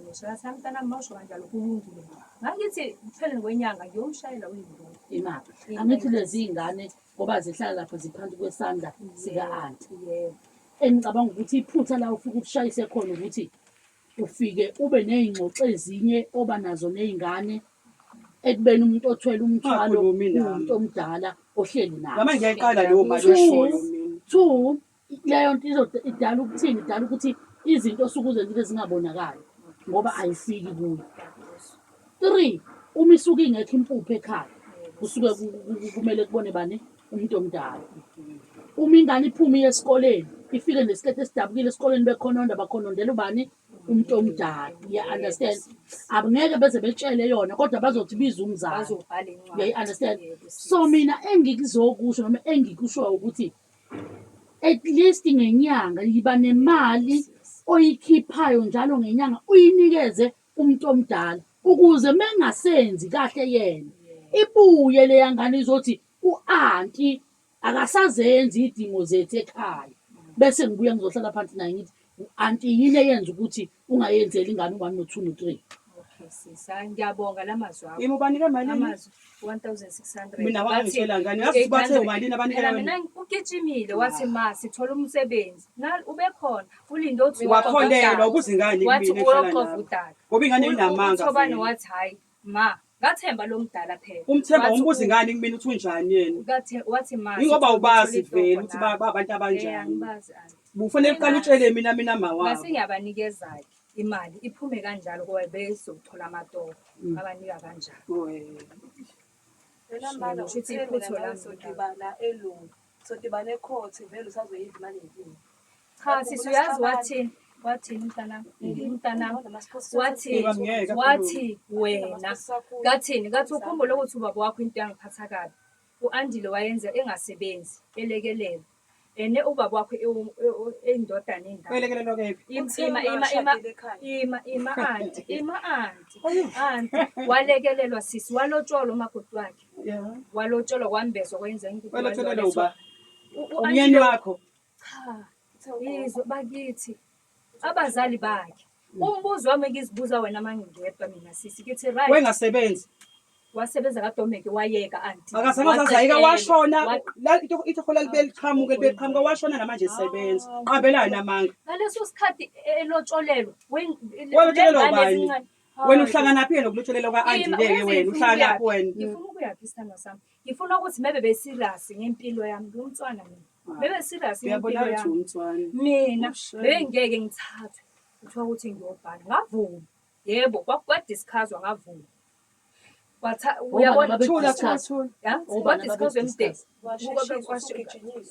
ngishaya sami mntanami mawusho kanjalo kulungile. Ngangithi kupheleni kwenyanga ngiyomshayela ulindo. Imali. Angithi lezi iy'ngane ngoba zihlala lapha ziphansi kwesandla sika-anti. Yebo. Engicabanga ukuthi iphutha la ufike ukushayise khona ukuthi ufike ube ney'ngxoxo ezinye oba nazo ney'ngane ekubeni umuntu othwele umthwalo Ungakhulumi nami. uwumuntu omdala ohleli naye. Nama ngiyayiqala leyo mali oyishoyo mina. Two, leyo nto idala ukuthini? Idala ukuthi izinto osuke uzenzile zingabonakali ngoba ayifiki kuyo. Three, uma isuke ingekho impuphu ekhaya kusuke kumele kubone bani umuntu omdala. Uma ingane iphuma iye esikoleni ifike nesiketi esidabukile esikoleni bekhononda bakhonondela ubani umuntu omdala. You understand? Abangeke beze betshele yona kodwa bazothi biza umzali. Bazobhala incwadi. You understand? Yebo, sis. So mina engikuzokusho noma engikushoyo ukuthi at least ngenyanga yiba nemali oyikhiphayo njalo ngenyanga uyinikeze umuntu omdala ukuze mengasenzi kahle yena ibuye leya ngane izothi u-anti akasazenzi iy'dingo zethu ekhaya bese ngibuya ngizohlala phansi naye ngithi u-anti yini eyenza ukuthi ungayenzeli ingane u-one no-two no-three. Okay sis, hayi ngiyabonga lamazwi akho. Yebo banika malini? Amazwi 1600. Mina Bathi wangangitshela ngani? Yazi ukuthi bathe 800. umalini abanikela Phela wena? mina ugijimile wathi ma sithola umsebenzi. Na ubekhona ulinde othi Wakholelwa ukuze ingane wathi kumina ehlala uyoxova nami. udaka. Ngoba ingane inamanga Uthobane vele. wathi hayi ma ngathemba lo mdala phela. Umthemba Wathi umbuza ingane kumina uthi unjani yena. wathi ma Ingoba sithola ubazi itoho vele ukuthi nami. ba abantu Eh, abanjani. angibazi anti. Ufanele uqale utshele mina mina mawabo. Ngase ngiyabanikeza-ke imali iphume kanjalo ngoba bezothola amatoho abanika kanjalo. Wena mana Sho ukuthi uthe iphutho mina nawe lami sodibana elungu. Sodibana ecourt vele usazoyidla imali yempilo. Cha sisi uyazi wathini? Wathini mntanami? Mntanami wathi Yebo, ngeke wathi wena kathini kathi ukhumbule ukuthi ubaba wakho into yangiphatha kabi. U-Andile wayenza engasebenzi elekelela. Ene ubaba wakho eyindodana endala. Welekelelwa kephi? Ima ima ima ima ima anti ima anti anti walekelelwa sisi walotsholwa umakoti wakhe Yeah. walotsholwa kwambezwa kwenza ingubo Walotsholelwa uba? U- Umyeni wakho. Cha, izwe bakithi abazali bakhe. Umbuzo wami engizibuza wena mangingedwa mina sisi ngithi right Wengasebenzi. wasebenza kaDomeke wayeka anti. Akazange azayika washona Wa- la itoho lalibe liqhamuke libe liqhamuka washona namanje esebenza. Qabelani amanga. Ngaleso sikhathi elotsholelwa Walotsholelwa lengane ubani? ezincane. Wena Hayi. uhlanganaphi ke nokulotsholelwa ka-Andile ke wena uhlanganaphi wena? Ngifuna ukuyaphi isithandwa sami? Ngifuna ukuthi mebe be-serious ngempilo yami, ngumntwana mina. Bebe serious ngempilo Uyabonakala ukuthi yami. umntwana. Mina Ushame. bengeke ngithathwe kuthiwa ukuthi ngiyobhala. Ngavuma. Yebo, kwadiscusswa ngavuma. Kwatha uyabona Thula thula thula. ya Obani kwadiscusswa emdeni. Washeshiswa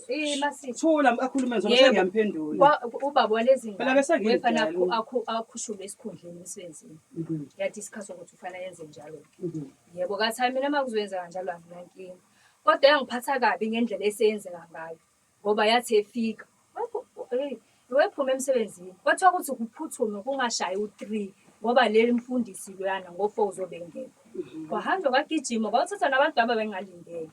Eh masisi. Thula akhulume ngizobe Yebo. sengiyamphendula. Ubaba walezi Phela bese ngane wefana ngimdala. akhushulwe esikhundleni emsebenzini. Yadiscusswa ukuthi ufanele yenze njalo. Yebo kathi hayi mina uma kuzoyenza kanjalo anginankinga. Kodwa yangiphatha kabi ngendlela eseyenzeka ngayo ngoba yathi efika hey wephuma emsebenzini kwathiwa ukuthi kuphuthume kungashayi u-3 ngoba leli mfundisi loyana ngo-4 uzobe engekho. Kwahanjwa kwagijima kwawuthatha nabantu aba bengalindele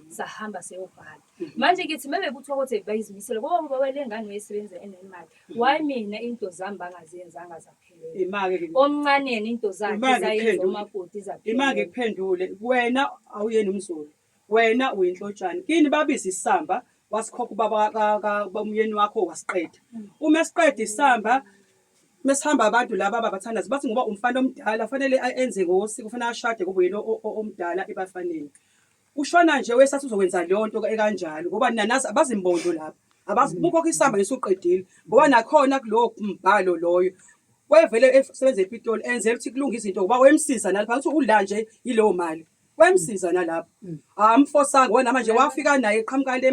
sahamba seyobhala. Manje ngithi mebe kuthiwa ukuthi bayizimisele ngoba ubaba le ngane uyesebenza enemali. Why mina into zami bangaziyenzanga zaphelela? Imake ke. Omncane yena into zakhe Imake zayenza kuphendule. umakoti Imake zaphelela. kuphendule wena awuyena umZulu. Wena uyinhlotshane. Kini babiza isamba wasikhokha ubaba umyeni wakho wasiqeda. Uma esiqeda isamba mesihamba abantu laba ababathandazi bathi ngoba umfana omdala fanele enze ngosiko fanele ashade ngoba uyena omdala ebafaneni. Ushona nje wesathi uzokwenza leyo nto ekanjalo ngoba nina nazi abazimbondo lapha. Abazi ukhokha isamba ngesuqedile ngoba nakhona kulowo mbhalo loyo wayevele esebenza ePitoli enzela ukuthi kulunge izinto ngoba wayemsiza nalapha ukuthi ula nje yileyo mali. Wayemsiza nalapho. Amfosanga wena manje wafika naye eqhamuka le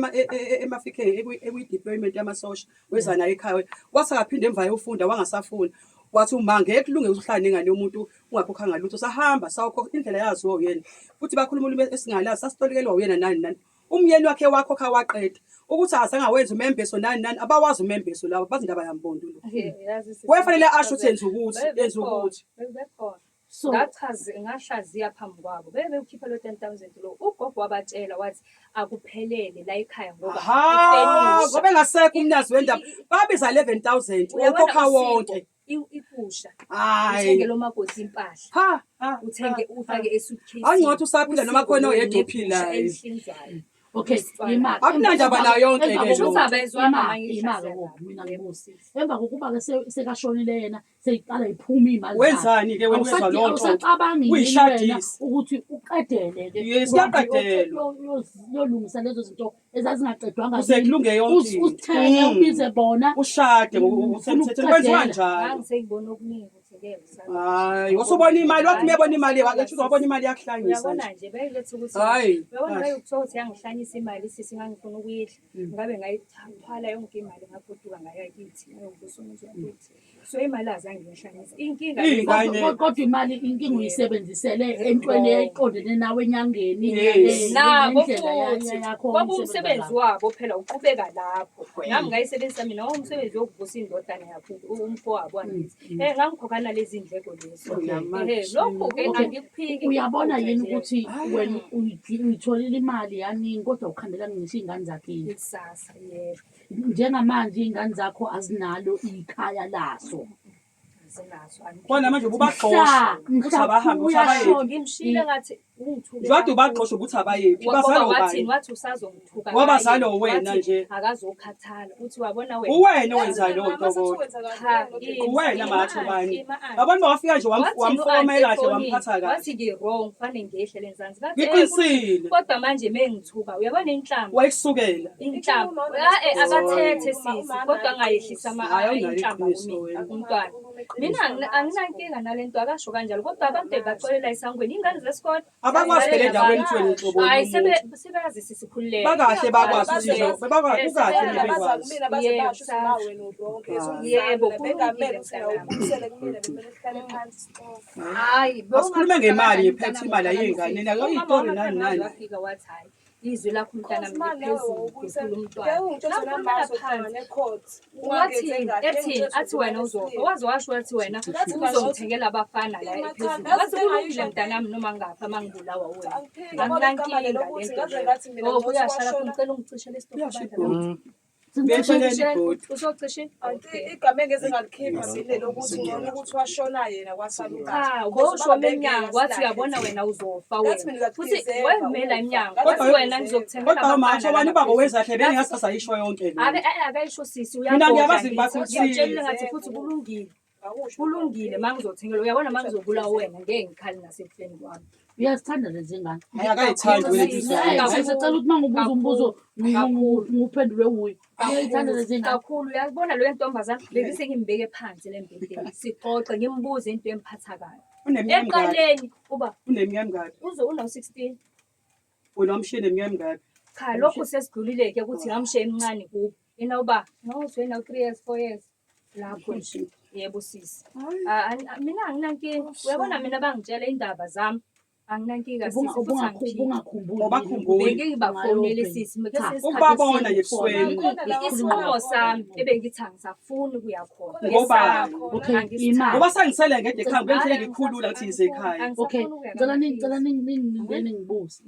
emafikeng ekwi-deployment yamasosha weza naye ekhaya wathi akaphinde emva ayofunda wangasafunda wathi uma ngeke kulunge ukuthi uhlale nengane yomuntu ungakhokhanga lutho sahamba sawukhokha indlela yaziwa uyena futhi bakhuluma ulimi esingalazi sasitolikelwa uyena nani nani umyeni wakhe wakhokha waqeda ukuthi azange awenze umembeso nani nani abawazi umembeso labo bazi indaba yambondo lo wayefanele asho ukuthi enza ukuthi enza ukuthi Bebekhona. So Ngachaze ngahlaziya phambi kwabo. Bebe bewukhipha lo 10000 lo. Ugogo wabatshela wathi akuphelele la ekhaya ngoba ha ifenisha. ngoba engasekho umnazi wendaba babiza 11000 Uyabona ukhokha usiko, wonke Ikusha. hayi Uthenge lo makoti impahla. ha ha Uthenge ufake esuitcase. Angcono usaphila noma khona oyedwa ophilayo. Elihlinzwayo. okay, imali. Akunandaba nayo yonke Emva ke kokuba- lo. Ukuthi abezwanga imali, manje imali ihlasela. ngoba mina ngibuza. Emva kokuba ke sekashonile yena seyiqala iphuma imali. Wenzani ke wena uzwa leyo nto? Awusacabangi yini wena Uyishadise. ukuthi uqedele ke. Yes, uhambe kuyaqedelwa. Uyolungisa lezo zinto ezazingaqedwanga. Kuze kulunge yonke into. Uzithenge ubize bona. Ushade Ufuna ngokusemthethweni kwenziwa ukuqedela. njalo. Ngangisengibona okuningi ukuthi Angeke usaba. Hayi, usubona imali wathi uyabona imali wathi uzobona imali yakuhlanyisa Uyabona nje. nje bayiletha ukuthi Hayi, uyabona kahle. bayokuthiwa ukuthi yangihlanyisa imali sisi ngangifuna ukuyidla. Ngabe ngayithwala yonke imali ngagoduka ngaya kithi ngayovusa umuzi wakithi. So imali azange ngihlanyise. Inkinga Iy'ngane. Kodwa imali inkinga uyisebenzisele entweni eqondene nawe enyangeni. Yes. Nabo nendlela futhi yakho kwaba oyisebenza umsebenzi ngayo. wabo phela uqhubeka lapho. Nami ngayisebenzisa mina umsebenzi wokuvusa indodana yakho umfowabo angithi. Ngangikhokha nalezi ndleko lezi. Lokhu-ke Okay. angikuphiki. Uyabona yini ukuthi Hayi. wena uyitholile imali yaningi kodwa ukhandelanga ngisho iy'ngane zakho indlu. Ikusasa yebo. Njengamanje iy'ngane zakho azinalo ikhaya laso. Azinazo. Kona manje ububaxosha Mhla ukuthi mhla abahambe ukuthi abayephi. uyashona Ngimshiyile ngathi ungithuke. Njengoba ubaxosha ukuthi abayephi, bazalwa Wathini ubani? wathi usazongithuka. Ngoba ngaye. zalo wena Wathi nje. Akazokhathala. Uthi wabona wena. Uwena owenza leyo nto kodwa. Cha, Uwena mathobani. ima aunty. Abantu bawafika nje Wathini wamfomela u-aunty kahle wamphatha efonini? kahle. Wathi ngi-wrong fanele ngehle lenzansi. Ngathi, eh, Ngiqinisile. Kodwa manje mengithuka uyabona inhlamba. Wayikusukela. Inhlamba. Eh akathethe sisi kodwa angayehlisa ama Hhayi, awunalo inhlamba iqiniso kumina wena. umntwana. Mina anginankinga nalento akasho kanjalo kodwa abantu baxolela esangweni ingane zesikole. Abakwazi phela endaweni kuthiwe nenhlobo Hayi yomuntu. sebe sebeyazi sisikhululeke. Bakahle bakwazi ukuthi nje bakwazi kukahle Sebeyakwazi. bebekwazi. Kumina baze Yebo, basho ukuthi ma wena u-wrong Yebo, bengamele kulungile ukuthi nawe mntanami. ubuyisele kumina bekumele sihlale phansi sixoxe. Hayi, Asikhulume ngemali ngiphethe imali ayingane nina iyitori nani nani. Wafika wathi hayi izwi lakho mntanami Cause ma nawe liphezulu wawubuyisela kukhulu umntwana. ngeke ungitshele Ngakhulumela namazwi phansi. ohlangane e-court Wathi ungangenze kahle ethini athi wena uzofa waze washo wathi wena Ngathi uzongithengela abafana la Ima cha, ephezulu. ngathi Wathi kulungile bengayisho mntanami noma ngingafa mangibulawa wena. Angiphiki, yabona igama Anginankinga lelokuthi lento ngaze leyo. ngathi mina Oh ngothi kuyasha lapho washona. ngicela ungicishele isitofu Uyasho bandla. ibhodi. Bephelele ibhodi. Usocishe? Anti igama engeze ngalikhipha mina lokuthi ngcono ukuthi washona yena kwasala Cha, ubaba. ngosho emnyango wathi uyabona wena uzofa Ngathi mina wena. Futhi uzakudeserve wayimela ukufa. emnyango. Ngathi Wathi Kodwa- wena ngizokuthengela Kodwa matsho abafana wani la ubaba phezulu. wezakhe bengingasasayisho yonke le. Ake akayisho sisi Mina uyabhodla ngiyabazi ngithi. ngibakhulisile. Ngiyamtshelile ngathi futhi kulungile. Kulungile mangizothengela uyabona mangizobulawa wena ngeke ngikhale nasekufeni kwami. Uyazithanda lezi ngane. Hayi akayithandi wena Kakhulu. inhliziyo. Hayi, sicela ukuthi uma ngibuza umbuzo ngiwuphendule wuye. Uyayithanda lezi ngane. Kakhulu uyabona leyo ntombazana bengise ngimbeke phansi le mbhedeni sixoxe ngimbuze into emphatha kabi. Uneminyaka emingaki? Eqaleni uba Uneminyaka emingaki? uze una 16 Wena wamshiye neminyaka emingaki? cha lokhu sesidlulile ke ukuthi ngamshiya emncane kubo. Yena uba ngawuthi wena 3 years 4 years lapho nje. Yebo sisi. Ah, mina anginankinga. Uyabona mina bangitshela indaba zami. Anginankinga sisi futhi angiphiki. Ubungakhumbuli. Ubakhumbuli. Bengike ngibafonele sisi Cha. kwesinye isikhathi Ukubabona nje eside. ebusweni. Isinqumo sami ebengithi angisafuni ukuya khona. Ngobani? Okay, Angisithandi. imali. Ngoba sangisele ngedwa ekhaya ngibe ngikhulula ukuthi ngize ekhaya. Okay, ngicela ngicela ningibuze.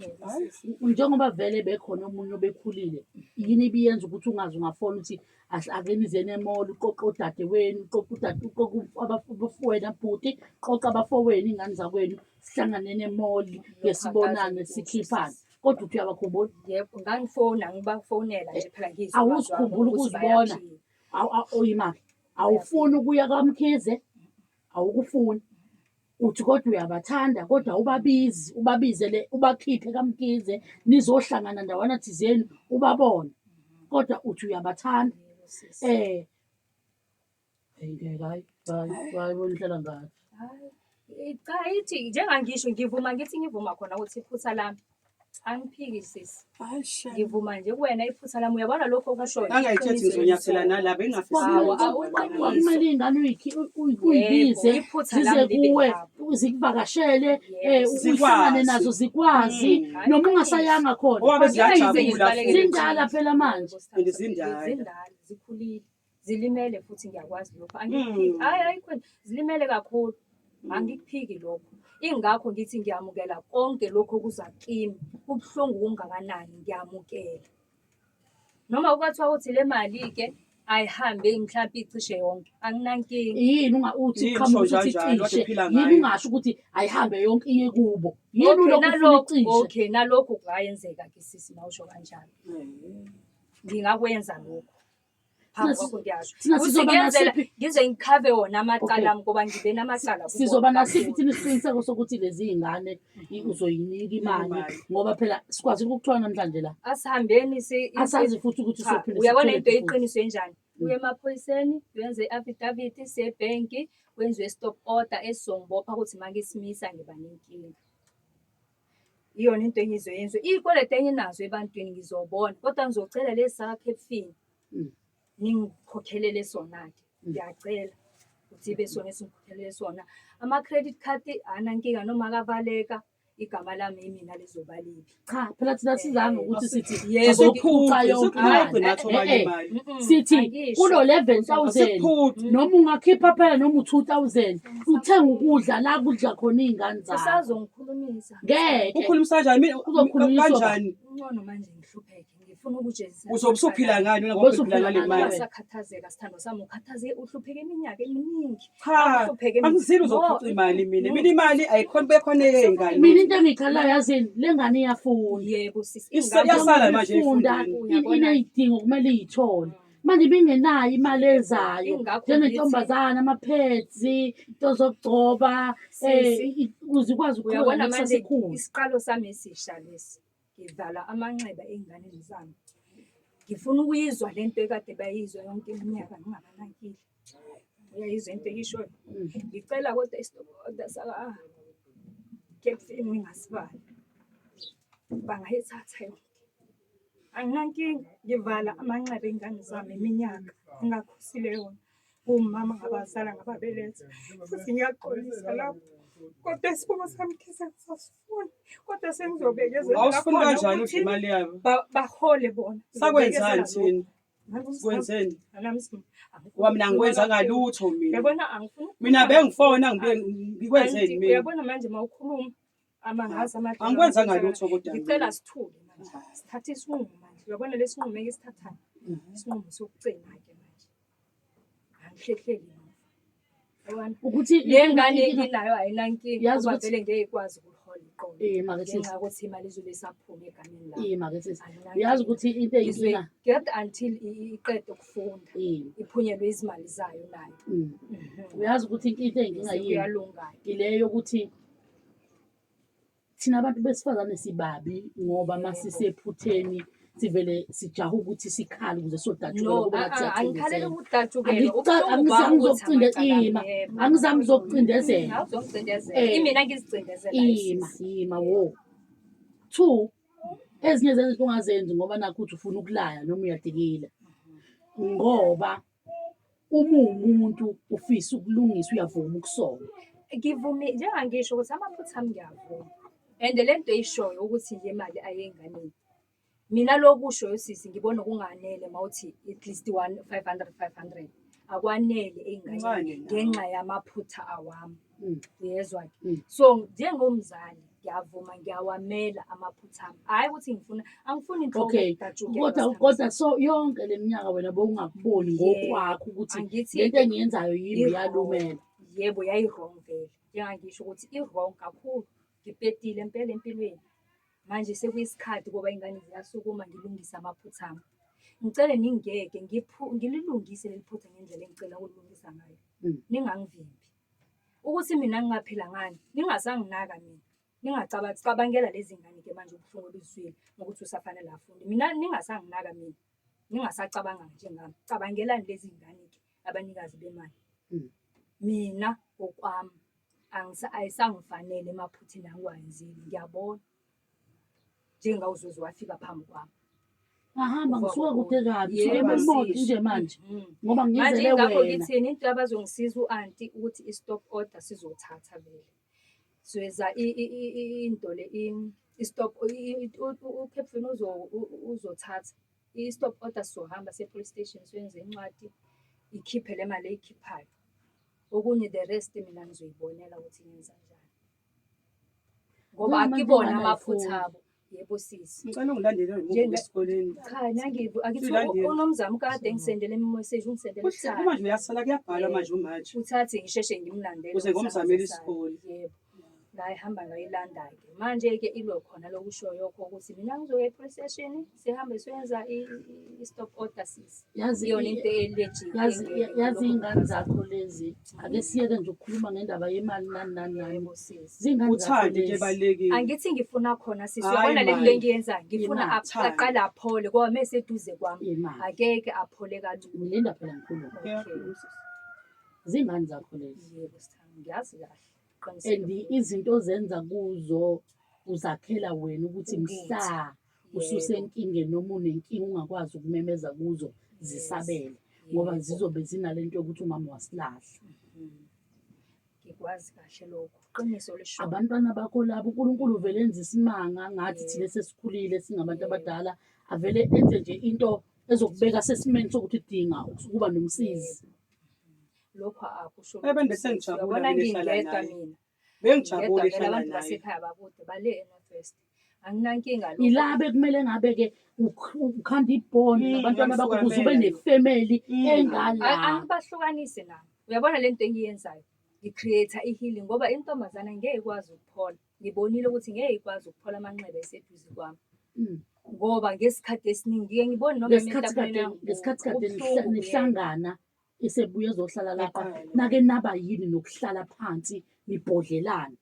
Njengoba vele bekhona omunye obekhulile, yini ibiyenza ukuthi ungaze ungafona ukuthi ake nizeni e-mall uqoqe odadewenu, uqoqe udade, uqoqe abafowenu bhuti, qoqa abafowenu iy'ngane zakwenu, sihlanganeni e-mall, ke sibonane sikhiphane. Kodwa uthi uyabakhumbula? Yebo, ngangifona ngibafonela nje phela ngizwe Awuzikhumbuli ukuthi ukuzibona. bayaphila. Oyimali. Awufuni ukuya kwaMkhize, awukufuni. Uthi kodwa uyabathanda kodwa awubabizi, ubabizele ubakhiphe kaMkhize nizohlangana ndawana thizeni ubabone. Kodwa uthi uyabathanda. Yebo, sisi. Hayi ngeke hayi hayi hayi bona uhlala ngathi. Hayi, cha ithi njengangisho ngivuma ngithi ngivuma khona ukuthi iphutha lami. Angiphiki sisi. Hayi shame. Ngivuma nje kuwena iphutha lami uyabona lokho okushoyo. Angayithethe ngizonyathela nalaba engingafisi Hawu, lutho. awu, Kwakumele iy'ngane uyibize Yebo, iphutha zize lami libe kuwe lapho. zikuvakashele Zikwazi. uhlangane nazo zikwazi noma ungasayanga khona. Ngoba ziyajabula futhi. Zindala phela manje. And zindala. Zindala, zikhulile. Zilimele futhi ngiyakwazi lokho. Angikuphiki. Hayi ayikho zilimele kakhulu. Angikuphiki lokho. Ingakho ngithi ngiyamukela konke lokho okuza kimi. Kubuhlungu kungakanani ngiyamukela. Noma kwathiwa ukuthi le mali ke ayihambe mhlawumbe icishe yonke. Anginankinga. Yini uthi Yini uqhamuka usho uthi kanjalo, kade icishe? uphila Yini ngayo. ungasho ukuthi ayihambe yonke iye kubo? Yini Okay, ulokhu ufuna nalokho icishe? okay, nalokho kungayenzeka ke sisi mawusho kanjalo. Ngingakwenza lokho. Phambi kwakho ngiyasho. Thina Ukuthi sizoba ngiyenzela nasiphi- ngize ngikhave wona amacala Okay. ami ngoba ngibe namacala kubona Sizoba nasiphi kakhulu. thina isiqiniseko sokuthi lezi iy'ngane uzoyinika imali Imali. ngoba phela sikwazile ukukuthola namhlanje la. Asihambeni si Asazi futhi ukuthi Cha, sophinde uyabona sithole into futhi. eyiqiniso enjani? Uye emaphoyiseni, wenze i-affidavit, siye ebhenki, kwenziwe i-stop order esizongibopha ukuthi uma ngisimisa ngiba nenkinga. Iyona into engizoyenza. Iy'kweletu enginazo ebantwini ngizobona, kodwa ngizocela lesi saka-Capfin ningikhokhelele sona-ke. Ngiyacela ukuthi ibe sona esingikhokhelele sona. Ama-credit card anankinga noma akavaleka, igama lami yimina lizoba libi. Cha phela thina sizange ukuthi sithi Yebo. sizophuca yonke Asiphuci imali. nathi obanye Eh, eh. imali. Mm-mm, Sithi angisho. kulo 11000 Asiphuci. noma ungakhipha phela noma u2000 uthenga ukudla la kudla khona iy'ngane zakho. Usazongikhulumisa. Ngeke. Ukhulumisa kanjani? Mina Uzokhulunyiswa kanjani? Ngcono manje ngihlupheke. Ngifuna ukujezisa. Uzobe usuphila ngani wena ngoba Bese uphila ngale uphila mali? ngani? Ungasakhathazeka sithando sami ukhathazeke uhlupheke iminyaka eminingi. Cha, Angihlupheke mina. angizile No, uzophuca imali mina. Mina imali ayikhona bekhona eyey'ngane. Mina into engiyikhalayo yazini le ngane iyafunda. Yebo sisi. Isa- ingane- iyasala manje Ifunda efundeni. iney'dingo kumele iy'thole. Manje ibingenayo imali ezayo Ingakho njengentombazane ama-pads, into zokugcoba, Sisi, ukuze ikwazi ukuqhubeka Uyabona nekusasa manje ikhule. isiqalo sami esisha lesi. Ngivala amanxeba ey'nganeni zami. Ngifuna ukuyizwa le nto ekade bayizwa yonke iminyaka ngingabanakile. Uyayizwa into engiyishoyo? Ngicela kodwa i-stop order saka-Capfin ningasibali. Bangayithatha yonke. Anginankinga, ngivala amanxeba ey'ngane zami iminyaka engakhosile yona. Umama ngabazala ngababeletha futhi ngiyaxolisa lapho. Kodwa isibongo sami khe sengisasifuni. Kodwa sengizobekezela Awusifuni khona kanjani ukuthi udla imali yabo? bahole bona. Sakwenzani Ngizobekezela thina? lokho. Sikwenzeni? Nami angifuni Wa mina angikwenzanga kakhulu. lutho mina. Uyabona angifuni Mina ukukhuluma bengifona kakhulu. ngibe ngikwenzeni Anti, mina? uyabona manje uma ukhuluma amangazi amadlelo Angikwenzanga angikwenza lutho kodwa Ngicela mina. sithule manje. Sithathe isinqumo manje. Uyabona lesi sinqumo engisithathayo? Isinqumo sokugcina-ke manje. Angihlehleli muva. Yabona? Ukuthi Le ngane enginayo ayinankinga Yazi ngoba ukuthi- vele ngeke ikwazi ukulihola iqolo. Eh, make sisi. Ngenxa yokuthi imali izobe isaphuma egameni lami. Eh, make sisi. Ayinankinga. Uyazi ukuthi into eyinkinga Get until iqede ukufunda. Eh, Iphunyelwe izimali zayo nayo. Uyazi ukuthi into eyinkinga Bese yini? kuyalunga-ke. Ile yokuthi thina abantu besifazane sibabi ngoba masisephutheni sivele sijaha ukuthi sikhale ukuze sodatshukelwa No, kube ngathi angikhaleli siyacindezela. ukudatshukelwa. Ubuhlungu bami ukuthi Angizami ima, amacala ami, yebo. angizami ukuzokucindezela. Awuzongicindezela. Eh. Imina ngizicindezelayo Ima, sisi. ima wo. Two, ezinye zezinto ungazenzi ngoba nakho uthi ufuna ukulaya noma uyadikila. Ngoba uma uwumuntu ufisa ukulungisa uyavuma ukusola. Ngivumi njengangisho ukuthi amaphutha ami ngiyavuma. And le nto eyishoyo ukuthi nje imali ayeyinganeni. Mina lokhu ushoyo sisi ngibona kunganele mawuthi at least one 500 500. Akwanele ey'nganeni Kuncane nawe. ngenxa yamaphutha awami. Uyezwa-ke? So njengomzali ngiyavuma ngiyawamela amaphutha ami. Hhayi ukuthi ngifuna angifuni inhlobo Okay. yokudatshukelwa Kodwa sithando kodwa sami. so yonke le minyaka wena bowungakuboni Yebo. ngokwakho ukuthi Angithi lento engiyenzayo yimbi i-wrong. iyalumela. Yebo, yayi-wrong vele. Njengangisho ukuthi i-wrong kakhulu. Ngibhedile impela empilweni. Manje sekuyisikhathi ngoba iy'ngane ziyasukuma ngilungise amaphutha ami. Ngicele ningiyeke ngililungise leli phutha ngendlela engicela ukulilungisa ngayo. Ningangivimbi. Ukuthi mina ngingaphila ngani, ningasanginaka mina. Ningacabangela lezi ngane-ke manje ubuhlungu obuzwile ngokuthi usafanele afunde. Mina ningasanginaka mina. Ningasacabanga njengami. Cabangelani lezi ngane-ke abanikazi bemali. Mina ngokwami ayisangifanele emaphutheni angiwenzile. Ngiyabona. Njengawuzuze wafika phambi kwami. Ngahamba Uva ngisuka kubo. kude kabi, ngisuke Yebo, eMelmoth sisi. nje manje ngoba Manje ngizele ingakho wena. ngithini into abazongisiza u-anti ukuthi i-stop order sizothatha vele. Siweza into le i-stop uCaptain uzothatha i-stop order sizohamba siye police station siyenze incwadi ikhiphe le mali eyikhiphayo. Okunye the rest mina ngizoyibonela ukuthi ngenza njani. Ngoba Noma akibona njengoba amaphutha nayifuni. abo. Yebo sisi. Ngicela ungilandele ngemuva Njenga- esikoleni. Cha nangivu akithi Silandele. unomzamo kade ngisendele imessage ungisendele Kuhle kuthanda. manje uyasala kuyabhalwa Yebo. manje umanje. Uthathe ngisheshe ngimlandele Ukuze ukuthi ngomzamele angazasala. isikole. Yebo. Ngayihamba ngayilanda-ke. Manje-ke ilo khona lokushoyo-kho ukuthi mina ngizoya e-police station sihambe siyoyenza i-stop order sisi. Yazi Iyona into e-legit yazi engeke yazi ilokhu iy'ngane zakho lezi ake siyeke nje ukukhuluma ngendaba yemali nani nani nani Yebo sisi. zingane zakho Uthando into lezi ebalulekile. Angithi ngifuna khona sisi Hhayi uyabona le nto mani. engiyenzayo ngifuna Imali. Thando. aqale aphole ngoba meseduze kwami Imali. akeke aphole kalula. Ngilinda phela ngikhulume. Okay. Zingane zakho lezi. Yebo sithando ngiyazi kahle. Qinisile And futhi. izinto ozenza kuzo uzakhela wena ukuthi Ukuthi. mhla ususenkingeni noma unenkinga ungakwazi ukumemeza kuzo zisabele ngoba zizobe zinalento yokuthi umama wasilahla. Ngikwazi kahle lokho. Qiniso lisho. Abantwana bakho labo uNkulunkulu uvele enze isimanga ngathi thina sesikhulile singabantu abadala avele enze nje into ezokubeka sesimeni sokuthi dinga ukuba nomsizi. Lokho akusho. Ebende sengijabula Uyabona mina ehlala ngingedwa naye. mina. Bengijabula Ngedwa vele ehlala abantu naye. basekhaya bakude bale eNorth West. Anginankinga lokho. Ila bekumele ngabe-ke ukhanda ibond nabantwana bakho ukuze ube Uyamfukamela. nefemeli engala. Angibahlukanise nabo. Uyabona le nto engiyenzayo? Ngi-create i-healing ngoba intombazane ngeke ikwazi ukuphola. Ngibonile ukuthi ngeke ikwazi ukuphola amanxeba eseduze kwami. Ngoba ngesikhathi esiningi ngike ngibone noma Ngesikhathi emotapeni kade yangu, ngesikhathi kade kubuhlungu kuyena. nihlangana esebuye ezohlala lapha Eqala. nake naba yini nokuhlala phansi nibhodlelane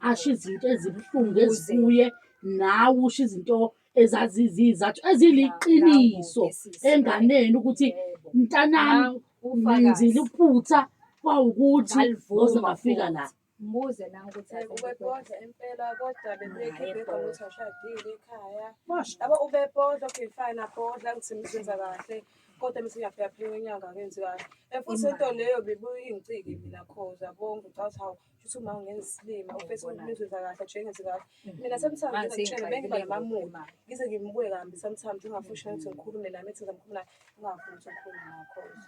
asho izinto ezibuhlungu ezikuye nawe usho izinto ezazizizathu eziliqiniso Nangu-ke sisi. enganeni ukuthi Yebo. mntanami Nangu ufakazi. ngenzile iphutha kwawukuthi Ngalivuma ngoze ngafika la futhi. Mbuze nangu ukuthi Ubebhodla impela kodwa bebekhe Hayi, ibheka bo. ukuthi awushadile ekhaya. Washo. Yabo ubebhodla okay fine abhodla ngithi mzenza kahle kodwa mase ngiyafika phela kwenyanga akenzi kahle. And futhi lento leyo bebuye ingicike mina cause yabo ngicabanga ukuthi hawu shuthi uma ungenza isilima ufese ukuthi kahle nje ngenzi kahle. Mina sometimes Manje ngizakutshela bengiba sengixakekile namamudi ngemali. ngize ngimbuke kambi sometimes ngingafuni ukuthi ngikhulume nami ethi ngizamkhuluma naye ngingafuni ukuthi ngikhulume naye cause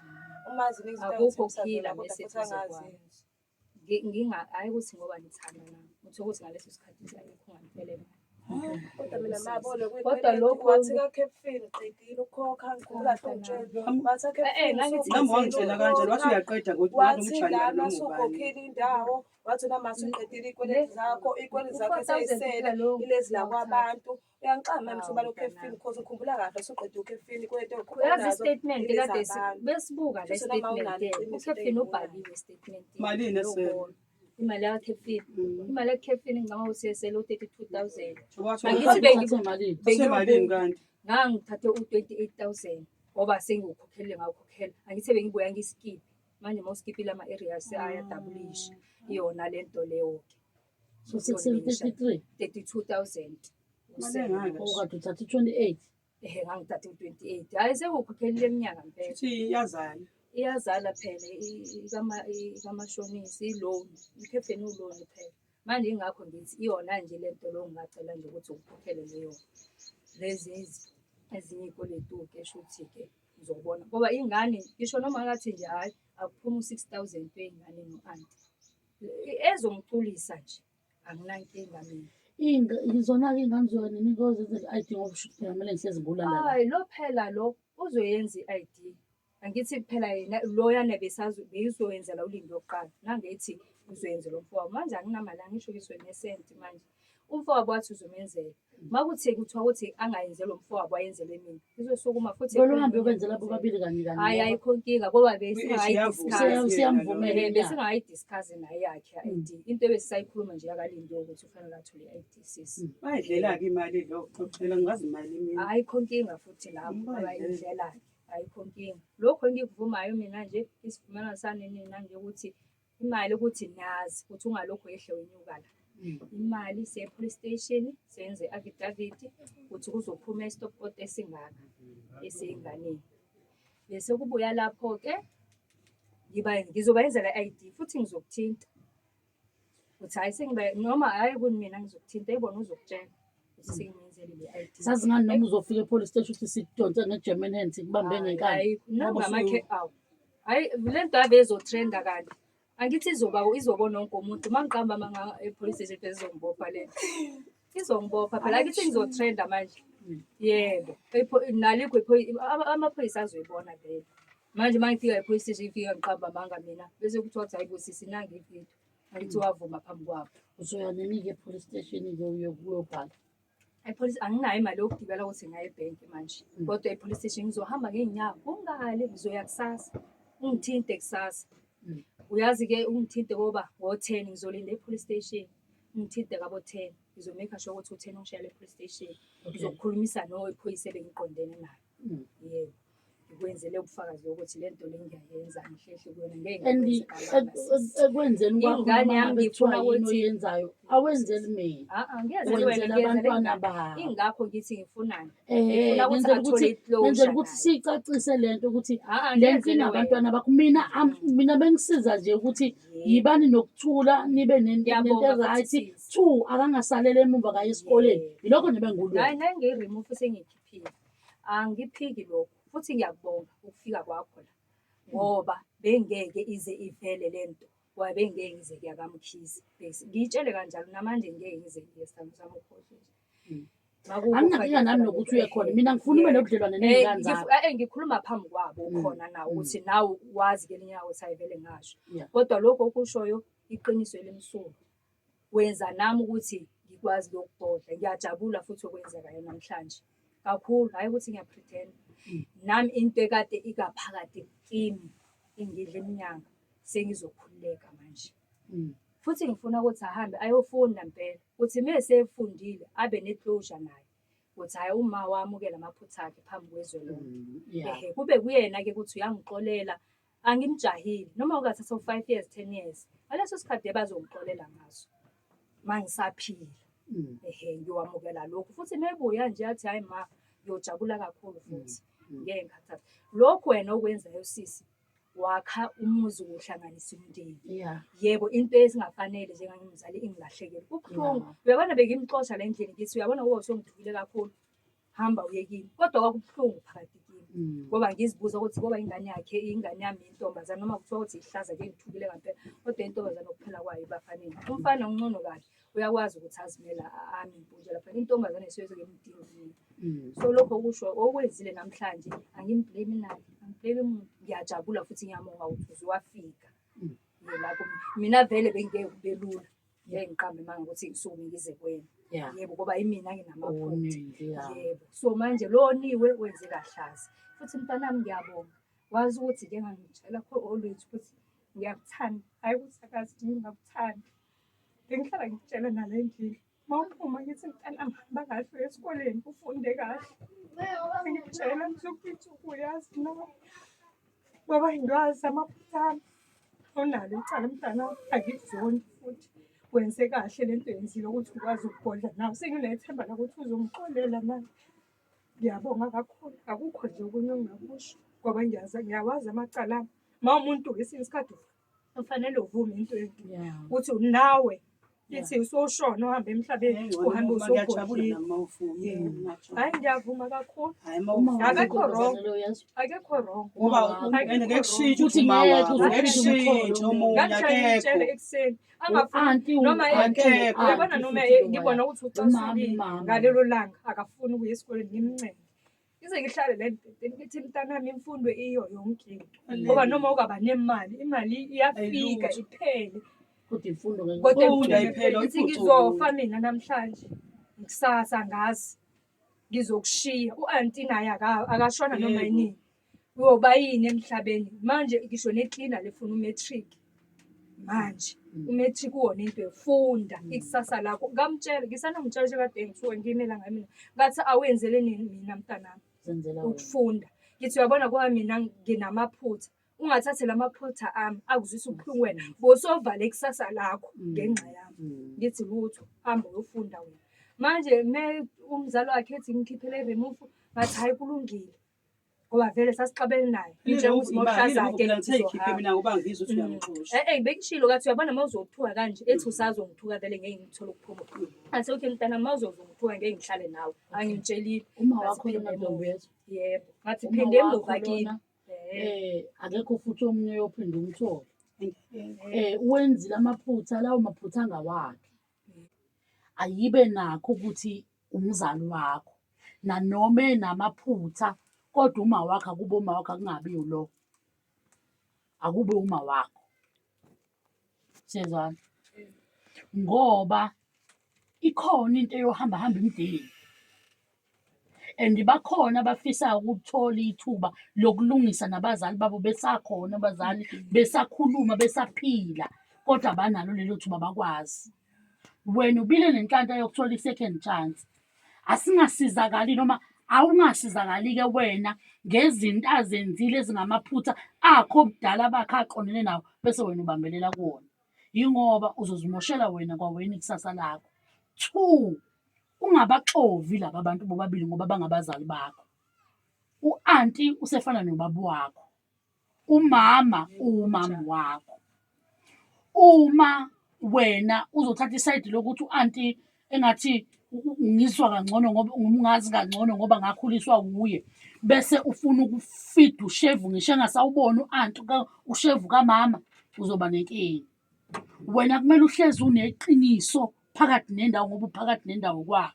uma ziningi izinto Akukho engithi ukuphila ngisazona kodwa bese futhi eduze angazi. kwami. Hhayi ukuthi ngoba ngithanda nami, uthole ukuthi ngaleso sikhathi nje ayikho ngempela imali. Kodwa mina mabole Kodwa lokhu- wathi ka-Capfin qedile ukukhokha ngikhumbula kahle ungitshela wathi Eh, eh, ngangithi- Nami wangitshela kanjalo wathi uyaqeda ngokuthi wathi umshana lana noma ubani. usukhokhile indawo wathi nama usuqedile iy'kweletu zakho iy'kweletu zakho U-4,000 esey'sele kuphela lowo. ilezi lakwabantu uyangixaka mami Hawu, ubala mntanami. uCapfin cause ngikhumbula kahle usuqedile uCapfin ikweletu Uyazi i-statement kade besibuka le Futhi noma statement unalo iqiniso uCapfin into ubhaliwe statement. Malini esele? Imali yakaCapfin. Imali yakaCapfin ngicabanga ukuthi esele u-32,000. Wathi Angithi uthathe Uthathe malini? malini kanti? Ngangithathe u-28,000 ngoba sengiwukhokhele ngawukhokhela. Angithi bengibuya ngiskiphe. Manje uma uskipile ama-areas ayadabulisha. Iyona le nto leyo-ke. So 633 32,000. Mali engaka. okade uthathe 28 Ehhe ngangithathe u-28. Hhayi sekukhokhelile eminyaka mpela. Futhi iyazala. Iyazala phela ikamashonisi i-loan. Ikhepheni u-loan phela. Manje ingakho ngithi iyona nje le nto lo ngingacela nje ukuthi ukhokhele leyo. Lezi ezinye iy'kweletu-ke shuthi-ke uzobona. Ngoba ingane ngisho noma ngathi nje hhayi akuphumi u-6,000 wey'ngane no-anti. Ezomculisa nje anginankinga mina. Izona-ke iy'ngane zoya nini kozenza i-ID ngoba usho ukuthi phela kumele ngihlezi ngikulanda la. Hayi lo phela lo uzoyenza i-ID. Angithi phela yena loyana besazo beyizoyenzela uLindi yokuqala. Nangethi uzoyenzela umfowabo. Manje anginamali angisho ngisho nesenti manje. Umfowabo wathi uzomenzela. Makuthi kuthiwa ukuthi angayenzela umfowabo ayenzele mina. Ngizosukuma futhi Vele uhambe uyokwenzela bobabili kanye kanye. Hayi ayikho inkinga ngoba Iyavuma. Useyamvumela besingayi-discuss. na? Besingayi-discuss naye yakhe i-ID. Into ebesisayikhuluma nje yakalindi ukuthi ufanele athole i-ID sisi. Bayidlela-ke imali lo xoxela ngingazi imali mina. Ayikho inkinga futhi lapho Bayidlela. abayidlela-ke ayikho inkinga. Lokhu engikuvumayo mina nje isivumelwano sami nina nje ukuthi imali ukuthi nazi ukuthi ungalokhu yehle wenyuka la. Imali siye police station senze affidavit ukuthi kuzophuma i-stop order esingaka eseyinganeni. Bese kubuya lapho-ke ngiba ngizobayenzela i-ID futhi ngizokuthinta. Uthi hhayi sengiba noma hhayi kunimina ngizokuthinta ibona uzokutshela ukuthi sengimenzele le ID. Sazi ngani noma uzofika e-police station ukuthi sikudonse nge-German hand sikubambe ngenkani. Hayi, Ngoba awu. Hayi le nto ave izotrenda kanti. Angithi izoba izobona wonke umuntu. Uma ngiqamba amanga e-police station phela izongibopha le nto. Izongibopha phela angithi ngizotrenda manje. Yebo. Nalikho amaphoyisa azoyibona vele. Manje uma ngifika e-police station ngifika ngiqamba amanga mina bese kuthiwa ukuthi hayi bo sisi nangi ividiyo. Angithi wavuma phambi kwabo. Uzoya nini-ke e-police station-ke uyobhala? E-police anginayo imali yokugibela ukuthi ngaye ebhenki manje. Kodwa e-police station ngizohamba ngey'nyawo. Kungale ngizoya kusasa. Ungithinte kusasa. Uyazi-ke ungithinte koba ngo-10 ngizolinda e-police station. Ungithinte ngabo-10. Ngizomake sure ukuthi u-10 ungishayela e-police station. Ngizokukhulumisa nowephoyisa ebengiqondene naye. Yebo. Ngikwenzele ubufakazi bokuthi le nto le ngiyayenza angihlehle kuyona ngeke And ngikwenze kababa sisi. ekwenzeni kwakho Ingane noma yami ngabe ngifuna kuthiwa yini ukuthi- oyenzayo awenzeli mina. Ah, ah, ngiyenzela wena, Wenzela ngiyenzela abantwana ingane. bakho. Ingakho ngithi ngifunani. Eh, Ngifuna ukuthi ngenzela athole ukuthi i-closure ngenzela ukuthi naye. siyicacise lento ukuthi Ah, ah, le ngiyenzele nkinga wena. abantwana bakho mina mina bengisiza nje ukuthi yibani nokuthula nibe nento Ngiyabonga futhi right sisi. two akangasalela emuva kaye esikoleni Yebo. yilokho nje bengulwela Hayi, naye ngiyi-remove sengiyikhiphile. Angiphiki lokho futhi ngiyakubonga ukufika kwakho la ngoba bengeke ize ivele le nto ngoba bengeke ngize kuya kaMkhize. Ngiyitshele kanjalo namanje ngeke ngize ngiye sithando sami ukhohlwe nje. Makukufa Anginankinga nami ngiyafika nokuthi lokho. uye khona mina ngifuna ube Yebo. nobudlelwane Eh, ney'ngane zakho. Ngikhuluma phambi kwabo ukhona nawe Mm. ukuthi nawe wazi ngelinye ilanga ukuthi ayivele ngasho. Yeah. Kodwa lokho okushoyo iqiniso elimsulwa. Wenza nami ukuthi ngikwazi lokubhodla. Ngiyajabula futhi okwenzekayo namhlanje kakhulu, hhayi ukuthi ngiya-pretend. Nami into ekade ikaphakathi kimi ingidla iminyaka sengizokhululeka manje. Futhi ngifuna ukuthi ahambe ayofunda mpela, ukuthi uma esefundile abe ne-closure naye ukuthi hhayi uma wamukela amaphutha akhe phambi kwezwe lonke. Yeah. Ehhe, kube kuyena-ke ukuthi uyangixolela, angimjahile noma ungathatha u-5 years 10 years ngaleso sikhathi bazongixolela ngaso uma ngisaphila. Ehhe, ngiyowamukela lokhu futhi mebuya nje athi hhayi ma ngiyojabula kakhulu futhi ngeke ngikhathale. Lokhu wena okwenzayo sisi wakha umuzi uhlanganisa umndeni. Yeah. Yebo, into esingafanele njengangimzali ingilahlekele. Kubuhlungu. Uyabona bengimxosha la endlini ngithi uyabona ngoba usungithukile kakhulu. Hamba uye kimi. Kodwa kwakubuhlungu phakathi kimi. Ngoba ngizibuza ukuthi ngoba ingane yakhe ingane yami intombazane noma kuthiwa ukuthi ihlaza ke ngithukile ngempela kodwa intombazane ukuphela kwayo ebafaneni. Umfana uncono kabi uyakwazi ukuthi azimela ami impuntsha lapha intombazane isuke ngemdingo mina. So lokho okusho okwenzile namhlanje angimblame naye, angiblame muntu. Ngiyajabula futhi ngiyabonga ukuthi uze wafika. Lapho mina vele bengeke kube lula. Ngeke ngiqambe manga ukuthi ngisukume ngize kuwena. Yeah. Yebo, ngoba yimina nginamaphutha. Owonile, yeah. Yebo. So manje lo oniwe wenze kahlaza. Futhi mntanami ngiyabonga. Wazi ukuthi njengangitshela kho always ukuthi ngiyakuthanda. Hayi ukuthi akazi ngingakuthandi. Bengihlala ngikutshela nala endlini. Uma uphuma ngithi mntanami hamba kahle uye esikoleni ufunde kahle. Ngikutshela ngizokuthi uyazi nawe. Ngoba ngiwazi amaphutha ami. Awunalo icala mntanami, angikuzondi futhi. Wenze kahle le nto oyenzile ukuthi ukwazi ukubhodla nawe. Senginethemba lokuthi uzongixolela manje. Ngiyabonga kakhulu. Akukho nje okunye engingakusho ngoba ngiyazi ngiyawazi amacala ami. Uma umuntu ngesinye isikhathi ufanele uvume into embi ukuthi nawe ithi usoshona uhambe emhlabeni uhambe Ngiyajabula usubhodlile. nami uma uvuma. Hhayi ngiyavuma kakhulu. Hhayi uma uvuma. Akekho wrong. Akekho wrong. Ngoba Akekho and ngeke wrong. kushintshe Futhi ukuthi uma ngeke wakho, uze ngeke uphinde kushintshe umthole omunye Ngangihlale ngitshele akekho. ekuseni angafuni U-anti noma Akekho. uyabona u-anti noma futhi lo ngibona waya. ukuthi Umama ucasukile umama. ngalelo langa akafuni ukuya esikoleni ngimncenge. Ngize ngihlale la embhedeni ngithi mntanami imfundo iyo yonke into. Ngoba noma ungaba nemali, imali iyafika Ayilutho. iphele. Kodwa imfundo ngeke Kodwa Imfundo imfundo ayipheli, iphele. Ngithi ayiphucuki. ngizofa mina namhlanje. Kusasa ngazi ngizokushiya. U-anti naye akashona noma Yebo. yinini. Uyoba yini emhlabeni? Manje ngisho ne-cleaner lefuna u-matric. Manje u-matric uwona into efunda ikusasa lakho. Ngamtshela, ngisanomtshela nje kade ngithuka ngimela ngamina. Ngathi awenzele nini mina mntanami Zenzela wena. ukufunda. Ngithi uyabona ngoba mina nginamaphutha. Ungathathi lamaphutha ami akuzwisa ubuhlungu wena. Bosovale ikusasa lakho ngenxa yami. Ngithi lutho, hamba uyofunda wena. Manje me umzali wakhe ethi ngikhiphele i-remove, ngathi hhayi kulungile. Ngoba vele sasixabene naye. Ngitshela ukuthi mawuhlaza-ke Ngiyikhiphe ngizohamba. mina ngoba ngizwe ukuthi uyangixosha. Eh eh bengishilo kathi uyabona uma uzothuka kanje ethi usazongithuka vele ngeke ngithole ukuphuma. Athi okay mntana uma uzozongithuka ngeke ngihlale nawe. Angimtshelile. Uma Ngathi wakho phinde lona emuva. ntombi yezwa. Yebo. Ngathi Uma phinde wakho emuva kimi. lona, Eh. akekho futhi omunye oyophinde umthole. Wenzile amaphutha lawo maphutha angawakhe. Ayibe nakho ukuthi umzali wakho nanoma enamaphutha kodwa uma wakho akube uma wakho akungabi ulo. Akube uma wakho. Siyezwana? Ngoba ikhona into eyohamba hamba imideni. And bakhona abafisayo ukuthola ithuba lokulungisa nabazali babo besakhona abazali besakhuluma besaphila kodwa abanalo lelo thuba bakwazi. Wena ubile nenhlanhla yokuthola i-second chance. Asingasizakali noma awungasizakali-ke wena ngezinto azenzile ezingamaphutha akho obudala bakhe aqondene nawo bese wena ubambelela kuwona. Yingoba uzozimoshela wena kwawena ikusasa lakho. Two, Ungabaxovi laba bantu bobabili ngoba bangabazali bakho. U-anti usefana nobaba wakho. Umama uwumama wakho. Uma wena uzothatha isayidi lokuthi u-anti engathi ngizwa kangcono ngoba ngingazi kangcono ngoba ngakhuliswa wuye bese ufuna ukufida ushevu ngisho engasawuboni u-anti ushevu kamama uzoba nenkinga. Wena kumele uhlezi uneqiniso phakathi nendawo ngoba uphakathi nendawo kwabo.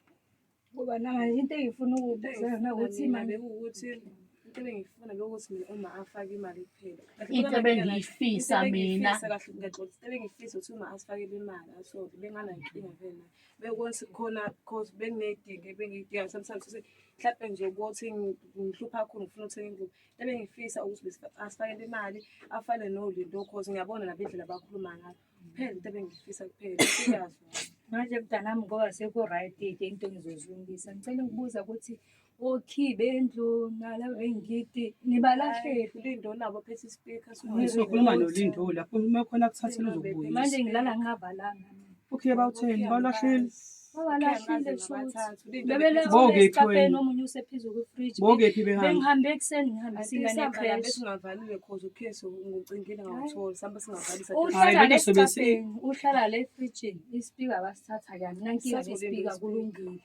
Ngoba nanga into engifuna ukubuza yona ukuthi Mina manje bekuwukuthi into ebengiyifuna bekuwukuthi mina uma afake imali kuphela. Into ebengiyifisa Into mina ebengiyifisa kahle ngiyaxolisa. Into ebengiyifisa ukuthi uma asifakele imali athole benganankinga vele naye. Bekuwukuthi khona cause benginey'dingo ebengiy'dinga sometimes ukuthi mhlampe ngizokuthi ngihlupha kakhulu ngifuna ukuthenga ingubo. Into ebengiyifisa ukuthi asifakele imali afane noLindo cause ngiyabona nabo indlela abakhuluma ngayo. Kuphela into ebengiyifisa kuphela siyazi. Manje mntanami ngoba seku-right-ke into ngizozilungisa. Ngicela ukubuza ukuthi okhi bendlu nalaba bengidi nibalahlephi? Lindo nabo phethe ispeaker. Sokhuluma noLindo lapho uma khona kuthathela uzokubuyisa. Manje ngilala ngingavalanga mina. Ukhiye bawutheni bawulahlile. Babalahlile shuthi. Bokephi Esicabheni wena? omunye usephezu kwefriji. Bokephi behamba? Bengihambe ekuseni ngihambisa ingane Sihamba ecreche. singavalile cause ukhiye ngicingile ngawutholi sihamba singavalisa. Hhayi, Uhlala lento le sobe si- esicabheni, uhlala le efrijini, ispeaker basithatha ke anginankinga Sithatha uLindo nespeaker ispeaker. kulungile.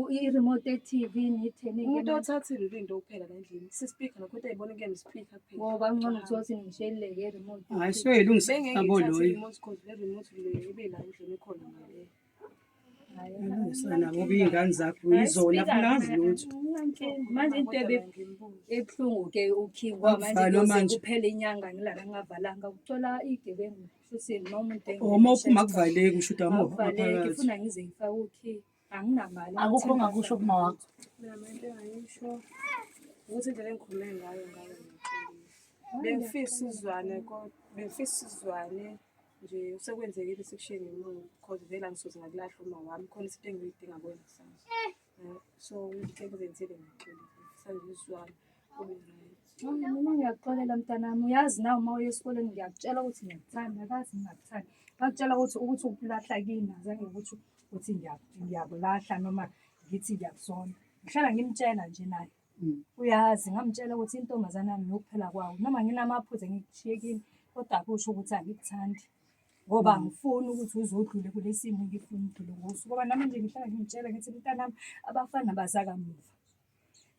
I-remote e-TV nitheni Umuntu othathile uLindo kuphela la endlini. Sispeaker nokho into ayibona kuyena ispeaker kuphela. ngoba ngcono kuthiwa ukuthi ngishiyeleke i-remote. Hayi soyilungisa Bengeke nabo ngithathe loyo. i-remote cause le remote le ibe la endlini ikhona ngale. Yilungisa nabo iy'ngane zakho yizona akunazi lutho. Anginankinga. Manje into ebuhlungu-ke ukhiwa manje Akuvalwa kuyoze manje. kuphele inyanga ngilala ngingavalanga kuthola iy'gebengu futhi noma umuntu Oh, uma uphuma akuvaleki usho ukuthi akuvaleki phakathi. funa ngize ngifake ukhiye anginamali. Akukho ongakusho kuma wakho. Mina mina into engayisho ukuthi indlela engikhulume ngayo ngayo ngiyaxolisa. Bengifisa sizwane kodwa bengifisa sizwane nje sekwenzekile sikushiye ngemuva cause vele angisoze ngakulahla uma wami khona izinto engiyidinga kuwena kusasa. So into engizenzile ngiyaxolisa ngifisa nje sizwane kube right. Mina ngiyakuxolela mntanami, uyazi nawe uma uya esikoleni ngiyakutshela ukuthi ngiyakuthanda, akazi ngingakuthandi. Ngakutshela ukuthi ukuthi ukulahla kimi azange ukuthi ukuthi ngiyakulahla noma ngithi ngiyakuzonda. Ngihlala ngimtshela nje naye. Uyazi ngamtshela ukuthi intombazane yami yokuphela kwawo noma nginamaphutha ngikushiye kini kodwa akusho ukuthi angikuthandi. Ngoba angifuni ukuthi uze udlule kule simo engifuna udlule kuso. Ngoba nami nje ngihlala ngimtshela ngithi mntanami abafana bazakamuva.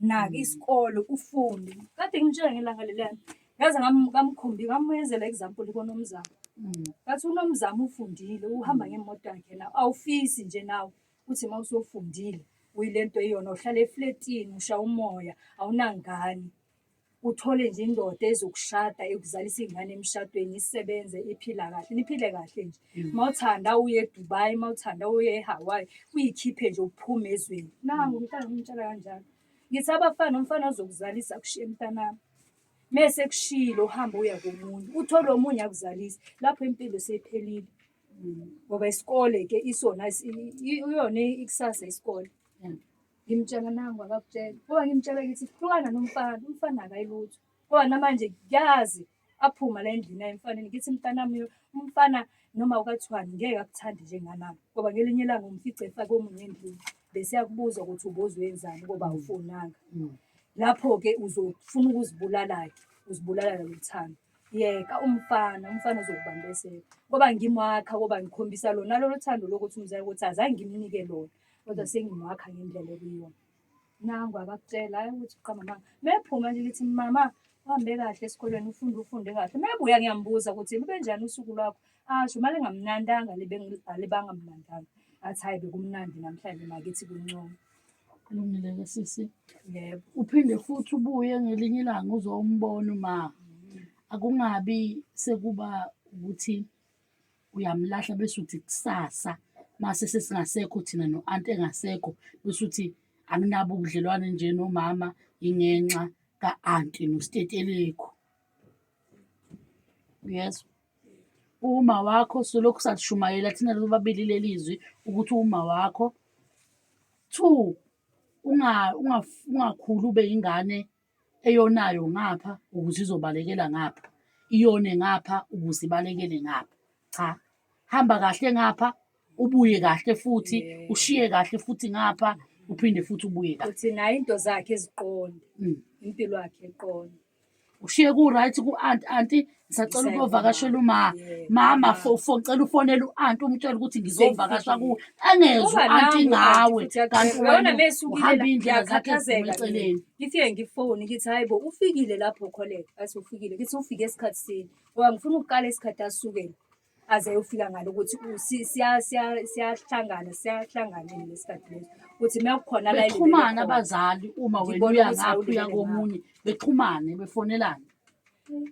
Naka isikole ufunde. Kade ngimtshela ngelanga leliyana. Ngaze ngamkhumbi ngamenzela example koNomzamo. Ngathi uNomzamo ufundile uhamba ngemoto yakhe nawe awufisi nje nawe uthi uma usufundile uyile nto eyona uhlala efletini ushaya umoya awunangane. Uthole nje indoda ezokushada ekuzalisa iy'ngane emshadweni isebenze iphila kahle niphile kahle nje. Mawuthanda uye eDubai, mawuthanda uye eHawaii uyikhiphe nje uphume ezweni. Nangu ngihlala ngimtshela kanjalo. Ngithi abafana umfana ozokuzalisa akushiye mntanami. Mese kushilo uhambe uya komunye uthole omunye akuzalise lapho impilo seyiphelile. Ngoba isikole-ke isona iyona ikusasa isikole. Ngimtshela nangu akakutshela. Ngoba ngimtshela ngithi hlukana nomfana, umfana akayilutho. Ngoba namanje ngiyazi aphuma la endlini aye emfaneni ngithi mntanami umfana noma ukathiwani ngeke akuthande njenganami. Ngoba ngelinye ilanga umfice efake omunye endlini bese yakubuza ukuthi ubozoyenzani ngoba awufonanga. Lapho-ke uzofuna ukuzibulala-ke, uzibulala lothando. Yeka umfana, umfana uzokubambezela. Ngoba ngimwakha, ngoba ngikhombisa lona lolo thando lokuthi umzali ukuthi azange ngimnike lona. Kodwa sengimwakha ngendlela ekuyiyona. Nangu akakutshela hhayi ukuthi uqamba amanga. Mephuma nje ngithi mama uhambe kahle esikolweni ufunde ufunde kahle. Mebuya ngiyambuza ukuthi lube njani usuku lwakho. Asho uma lingamnandanga libe alibanga mnandanga. Athi hhayi bekumnandi namhlanje makithi kuncoma. Kulungile-ke sisi. Yebo. Uphinde futhi ubuye ngelinye ilanga uzombona uma. Akungabi sekuba ukuthi Uyamlahla bese uthi kusasa mase sesingasekho thina no-anti engasekho bese uthi anginabo ubudlelwane nje nomama ingenxa ka-anti noStetelegu. Uyezwa? Uma wakho solokhu sashumayela thina sobabili leli zwi ukuthi uma wakho. Two, ungakhuli ube ingane eyonayo ngapha ukuze izobalekela ngapha, iyone ngapha ukuze ibalekele ngapha. Cha, hamba kahle ngapha ubuye kahle futhi, ushiye kahle futhi ngapha uphinde futhi ubuye kahle. Uthi naye into zakhe ziqonde, impilo yakhe iqonde. Ushiye ku-right ku-anti, anti ngisacela ukuyovakashela uma mama ngicela ufonele u-anti umtshele ukuthi ngizovakasha kuwe. Angezwa u-anti ngawe kanti wena uhamba iy'ndlela zakhe eziphume eceleni. Ngifike ngifone ngithi hayi bo ufikile lapho Kholeka, athi ufikile. Ngithi ufike esikhathi sini ngoba ngifuna ukuqala isikhathi asukela aze ayofika ngalo ukuthi siyahlangana siyahlangana yini lesikhathi leso ukuthi uma kukhona la elibele Bexhumana khona. abazali uma wena Ngibona uya ukuthi ngapha uya awulibele ngapha. komunye bexhumane befonelane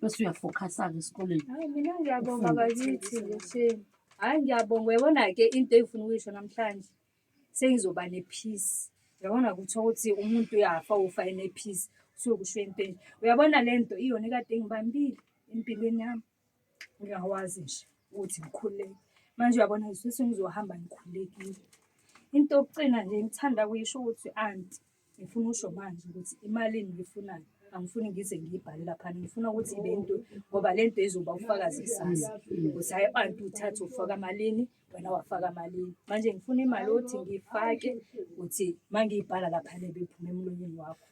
bese uyafokhasa-ke esikoleni. Hayi mina ngiyabonga Ufunde. bakithi nje shame. Hhayi ngiyabonga uyabona-ke into engifuna ukuyisho namhlanje sengizoba ne-peace. Uyabona kuthiwa ukuthi umuntu uyafa ufa ene-peace kusuke kusho into enje. Uyabona le nto iyona ekade ingibambile empilweni yami. Ngingawazi nje ukuthi ngikhululeke. Manje uyabona nje sengizohamba ngikhululekile. Into yokugcina nje engithanda ukuyisho ukuthi anti ngifuna usho manje ukuthi imali engiyifunayo angifuni ngize ngiyibhale laphana ngifuna ukuthi ibe into ngoba le nto izoba ufakazi kusasa ukuthi hhayi anti uthathe ufaka malini wena wafaka malini. Manje ngifuna imali othi ngiyifake ukuthi uma ngiyibhala laphana ibe iphuma emlonyeni wakho.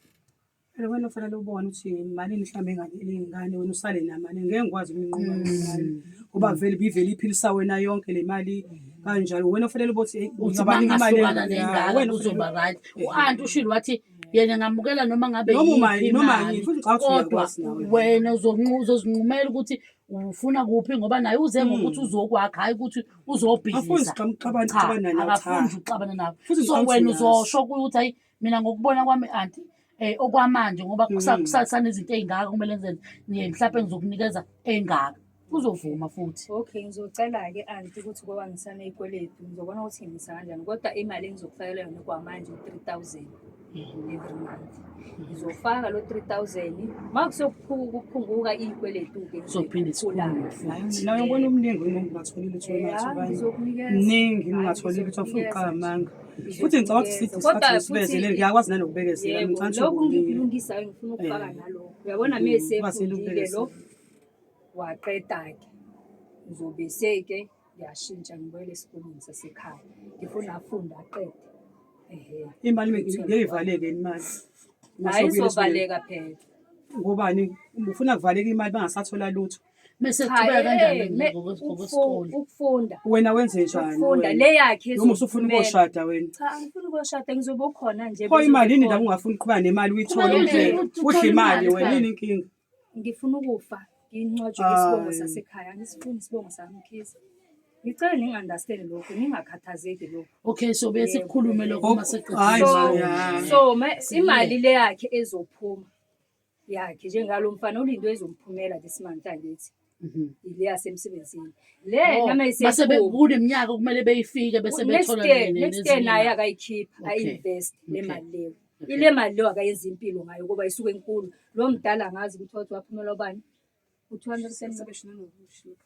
Phela wena ufanele ubone ukuthi malini mhlawumbe enganele ingane wena usale namali ngeke ngikwazi ukuyinquma le mali ngoba vele ibivele iphilisa wena yonke le mali kanjalo wena ufanele ubone ukuthi Uthi ngizobanika imali mangahlukana engaka. nengane Wena kuzoba ufanele- right. U-anti ushilo wathi yena ngamukela noma ngabe Noma uma- yiphi noma imali yini, futhi ngicabanga ukuthi kodwa uyakwazi nawe. wena uzozinqumela ukuthi ufuna kuphi ngoba naye uze ngokuthi uzokwakha hhayi ukuthi Afuni uzobhizinisa. sixabana- Cha, xabana nawe, cha. akafuni nje ukuxabana nawe. Futhi So ngicabanga ukuthi wena uyazi. uzosho kuye ukuthi hayi mina ngokubona kwami anti okwamanje ngoba kusanezinto ey'ngaka kumele ngizenze mhlawumpe ngizokunikeza engaka. Uzovuma futhi. Okay, ngizocela-ke anti ukuthi ngoba ngisaney'kweletu ngizobona ukuthi ngimisa kanjani kodwa imali engizokufakela yona kwamanje u-three thousand every month. Ngizofaka lo three thousand uma kusokuphunguka iy'kweletu-ke Sophinde sikhulume futhi. Nawe ubona umningi wena ungatholi lutho Eh, wena hayi, Thobani. ngizokunikeza. Mningi Hayi, ungatholi lutho futhi ngizokunikeza uqala nje. amanga. Futhi ngicabanga ukuthi sithi Kodwa isikhathi futhi- usibezelele ngiyakwazi nanokubekezela Yebo, ngicabanga ukuthi lokhu ubonile. ngikulungisayo ngifuna ukufaka Eh. nalokho. Uyabona Mm, mese kwasele efundile lo ukubekezela. waqeda-ke ngizobe seke ngiyashintsha ngibuyele esikoleni sasekhaya. Ngifuna afunde aqede. Ehhe. Imali ngeke ivaleke imali. Uma Hayi sewubuyele esikoleni. izovaleka phela. Ngobani ufuna kuvaleke imali bangasathola lutho. Bese Cha, kuqhubeka kanjani eh, ngokwesikole? ukufunda. Wena wenze njani? Ukufunda wena? le yakhe Noma usufuna izophumela. ukuyoshada wena. Cha, angifuni ukuyoshada ngizobe ukhona nje. Pho bezobe imali yini khona. ndaba ungafuni ukuqhubeka nemali uyithole Kubalulekile udle ukuthi udle uthole imali imali wena phela. yini inkinga? Ngifuna ukufa ngincwatshwe ngesibongo Hayi. sasekhaya angisifuni isibongo sakaMkhize. Ngicela ningi-understand lokho ningakhathazeki lokho. Okay, so bese Yebo. sikhulume lokho uma seqedile Hayi, isikole. hayi. So imali le yakhe ezophuma yakhe njengalo mfana ulindwe ezomphumela this month angithi ile yasemsebenzini. Le Oh, noma base isephuma. kuneminyaka okumele beyifike bese Next bethola year, next year nezinye naye imali. akayikhipha Okay. a-invest le Okay. mali leyo. Okay. Ile mali leyo akayenza impilo ngayo ngoba isuke enkulu. Lo mdala angazi ukuthi wathi waphumela ubani? U-200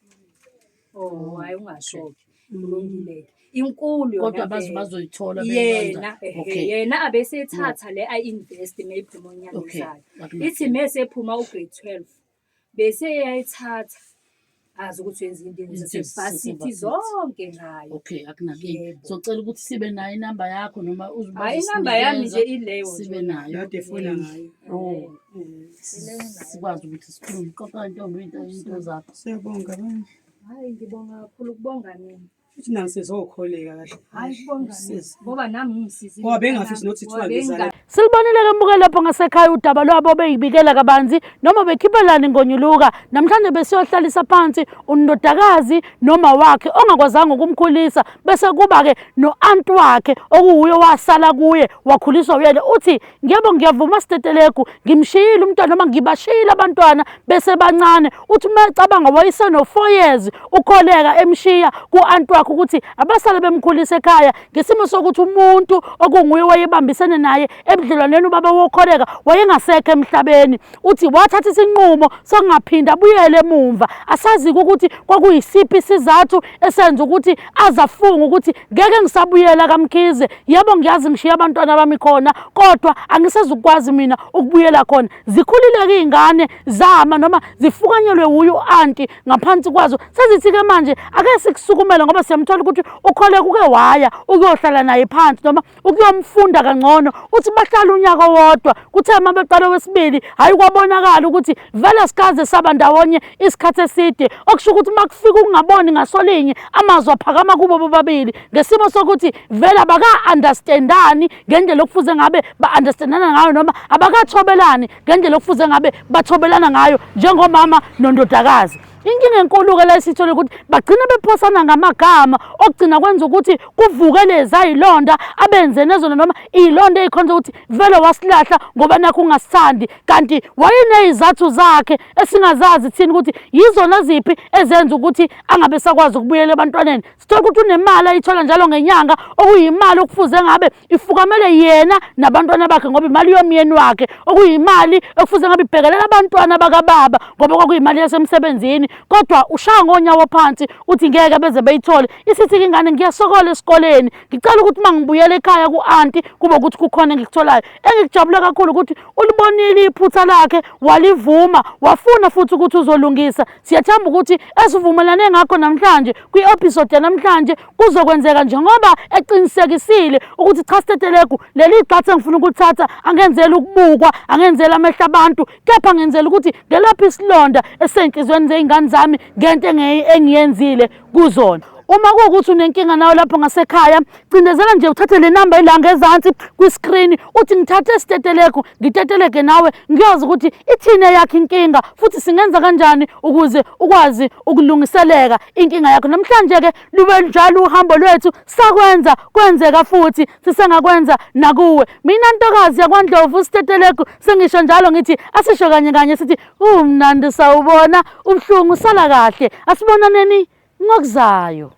Oh, hayi ungasho-ke. Kulungile-ke. Inkulu yona Kodwa baze vele. bazoyithola Yena, beyenza. ehe, Okay. yena abesethatha le a-invest mayiphuma unyaka Okay. ozayo. Akunankinga. Ithi mesephuma u-grade 12 bese eyayithatha azi ukuthi wenza into Izinto zasevasithi zasevasithi. zonke ngayo. Okay, akunankinga. Yebo. Socela ukuthi sibe nayo inamba yakho noma Hhayi inamba yami nje ileyo nje. sibe nayo. Kade efona ngayo. Oh. Sikwazi ukuthi sikhulume. Xoxa ntombi into zakho. Siyabonga baba. Hhayi ngibonga kakhulu ukubonga mina. Futhi nangisizokholeka kahle. Hayi kubonga mina ngoba nami ngisizile. Ngoba bengingafisi nokuthi kuthiwa ngizala. Silubonile-ke mbukeli lapho ngasekhaya udaba lwabo beyibikela kabanzi noma bekhiphelani ngonyuluka. Namhlanje besiyohlalisa phansi undodakazi noma wakhe ongakwazanga ukumkhulisa bese kuba-ke no-anti wakhe okuwuye wasala kuye wakhuliswa uyena. Uthi ngiyebo ngiyavuma Stetelegu ngimshiyile umntwana noma ngibashiyile abantwana bese bancane. Uthi uma ecabanga wayeseno-4 years ukholeka emshiya ku-anti wakhe ukuthi abasale bemkhulisa ekhaya ngesimo sokuthi umuntu okunguye wayebambisene naye ebudlelwaneni ubaba wokholeka wayengasekho emhlabeni. Uthi wathatha isinqumo sokungaphinda abuyele emumva. Asazi-ke ukuthi kwakuyisiphi isizathu esenza ukuthi azafunga ukuthi ngeke ngisabuyela kaMkhize. Yebo ngiyazi ngishiya abantwana bami khona kodwa angisezukwazi mina ukubuyela khona. Zikhulile-ke iy'ngane zama noma zifukanyelwe wuye u-anti ngaphansi kwazo. Sezithi-ke manje ake sikusukumele ngoba siyamthola ukuthi uKholeka uke waya ukuyohlala naye phansi noma ukuyomfunda kangcono. Uthi bahlala unyaka owodwa, kuthe uma beqala owesibili hhayi kwabonakala ukuthi vele sikaze saba ndawonye isikhathi eside, okusho ukuthi uma kufika ukungaboni ngasolinye amazwi aphakama kubo bobabili ngesimo sokuthi vele abaka-understandani ngendlela okufuze ngabe ba-understandana ngayo noma abakathobelani ngendlela okufuze ngabe bathobelana ngayo njengomama nondodakazi. Inkinga enkulu-ke la esithole ukuthi bagcina bephosana ngamagama okugcina kwenza ukuthi kuvuke leza yilonda abenze nezona noma iy'londa ey'khonza ukuthi vele wasilahla ngoba nakho ungasithandi, kanti wayeney'zathu zakhe esingazazi thina ukuthi yizona ziphi ezenza ukuthi angabe sakwazi ukubuyela ebantwaneni. Sithola ukuthi unemali ayithola njalo ngenyanga okuyimali okufuze ngabe ifukamele yena nabantwana bakhe ngoba imali yomyeni wakhe, okuyimali ekufuze ngabe ibhekelela abantwana bakababa ngoba kwakuyimali yasemsebenzini, kodwa ushaya ngonyawo phansi uthi ngeke beze beyithole. Isithi-ke ingane ngiyasokola esikoleni, ngicela ukuthi uma ngibuyela ekhaya ku-anti kube ukuthi kukhona engikutholayo. Engikujabule kakhulu ukuthi ulibonile iphutha lakhe walivuma wafuna futhi ukuthi uzolungisa. Siyathemba ukuthi esivumelane ngakho namhlanje kwi-episode yanamhlanje kuzokwenzeka njengoba eqinisekisile ukuthi cha Stetelegu leli gxathu engifuna ukulithatha angenzeli ukubukwa, angenzeli amehlo abantu, kepha ngenzela ukuthi ngelaphe isilonda esisenhliziyweni zey'ngane zami ngento engiyenzile kuzona. Uma kuwukuthi unenkinga nayo lapho ngasekhaya, cindezela nje uthathe le namba ela ngezansi kwi-screen uthi ngithathe Stetelegu, ngitetelege nawe ngiyazi ukuthi ithini eyakho inkinga futhi singenza kanjani ukuze ukwazi ukulungiseleka inkinga yakho. Namhlanje-ke lube njalo uhambo lwethu, sakwenza kwenzeka futhi sisengakwenza nakuwe. Mina ntokazi yakwaNdlovu Stetelegu sengisho njalo ngithi asisho kanye kanye sithi umnandi sawubona ubuhlungu sala kahle, asibonaneni ngokuzayo.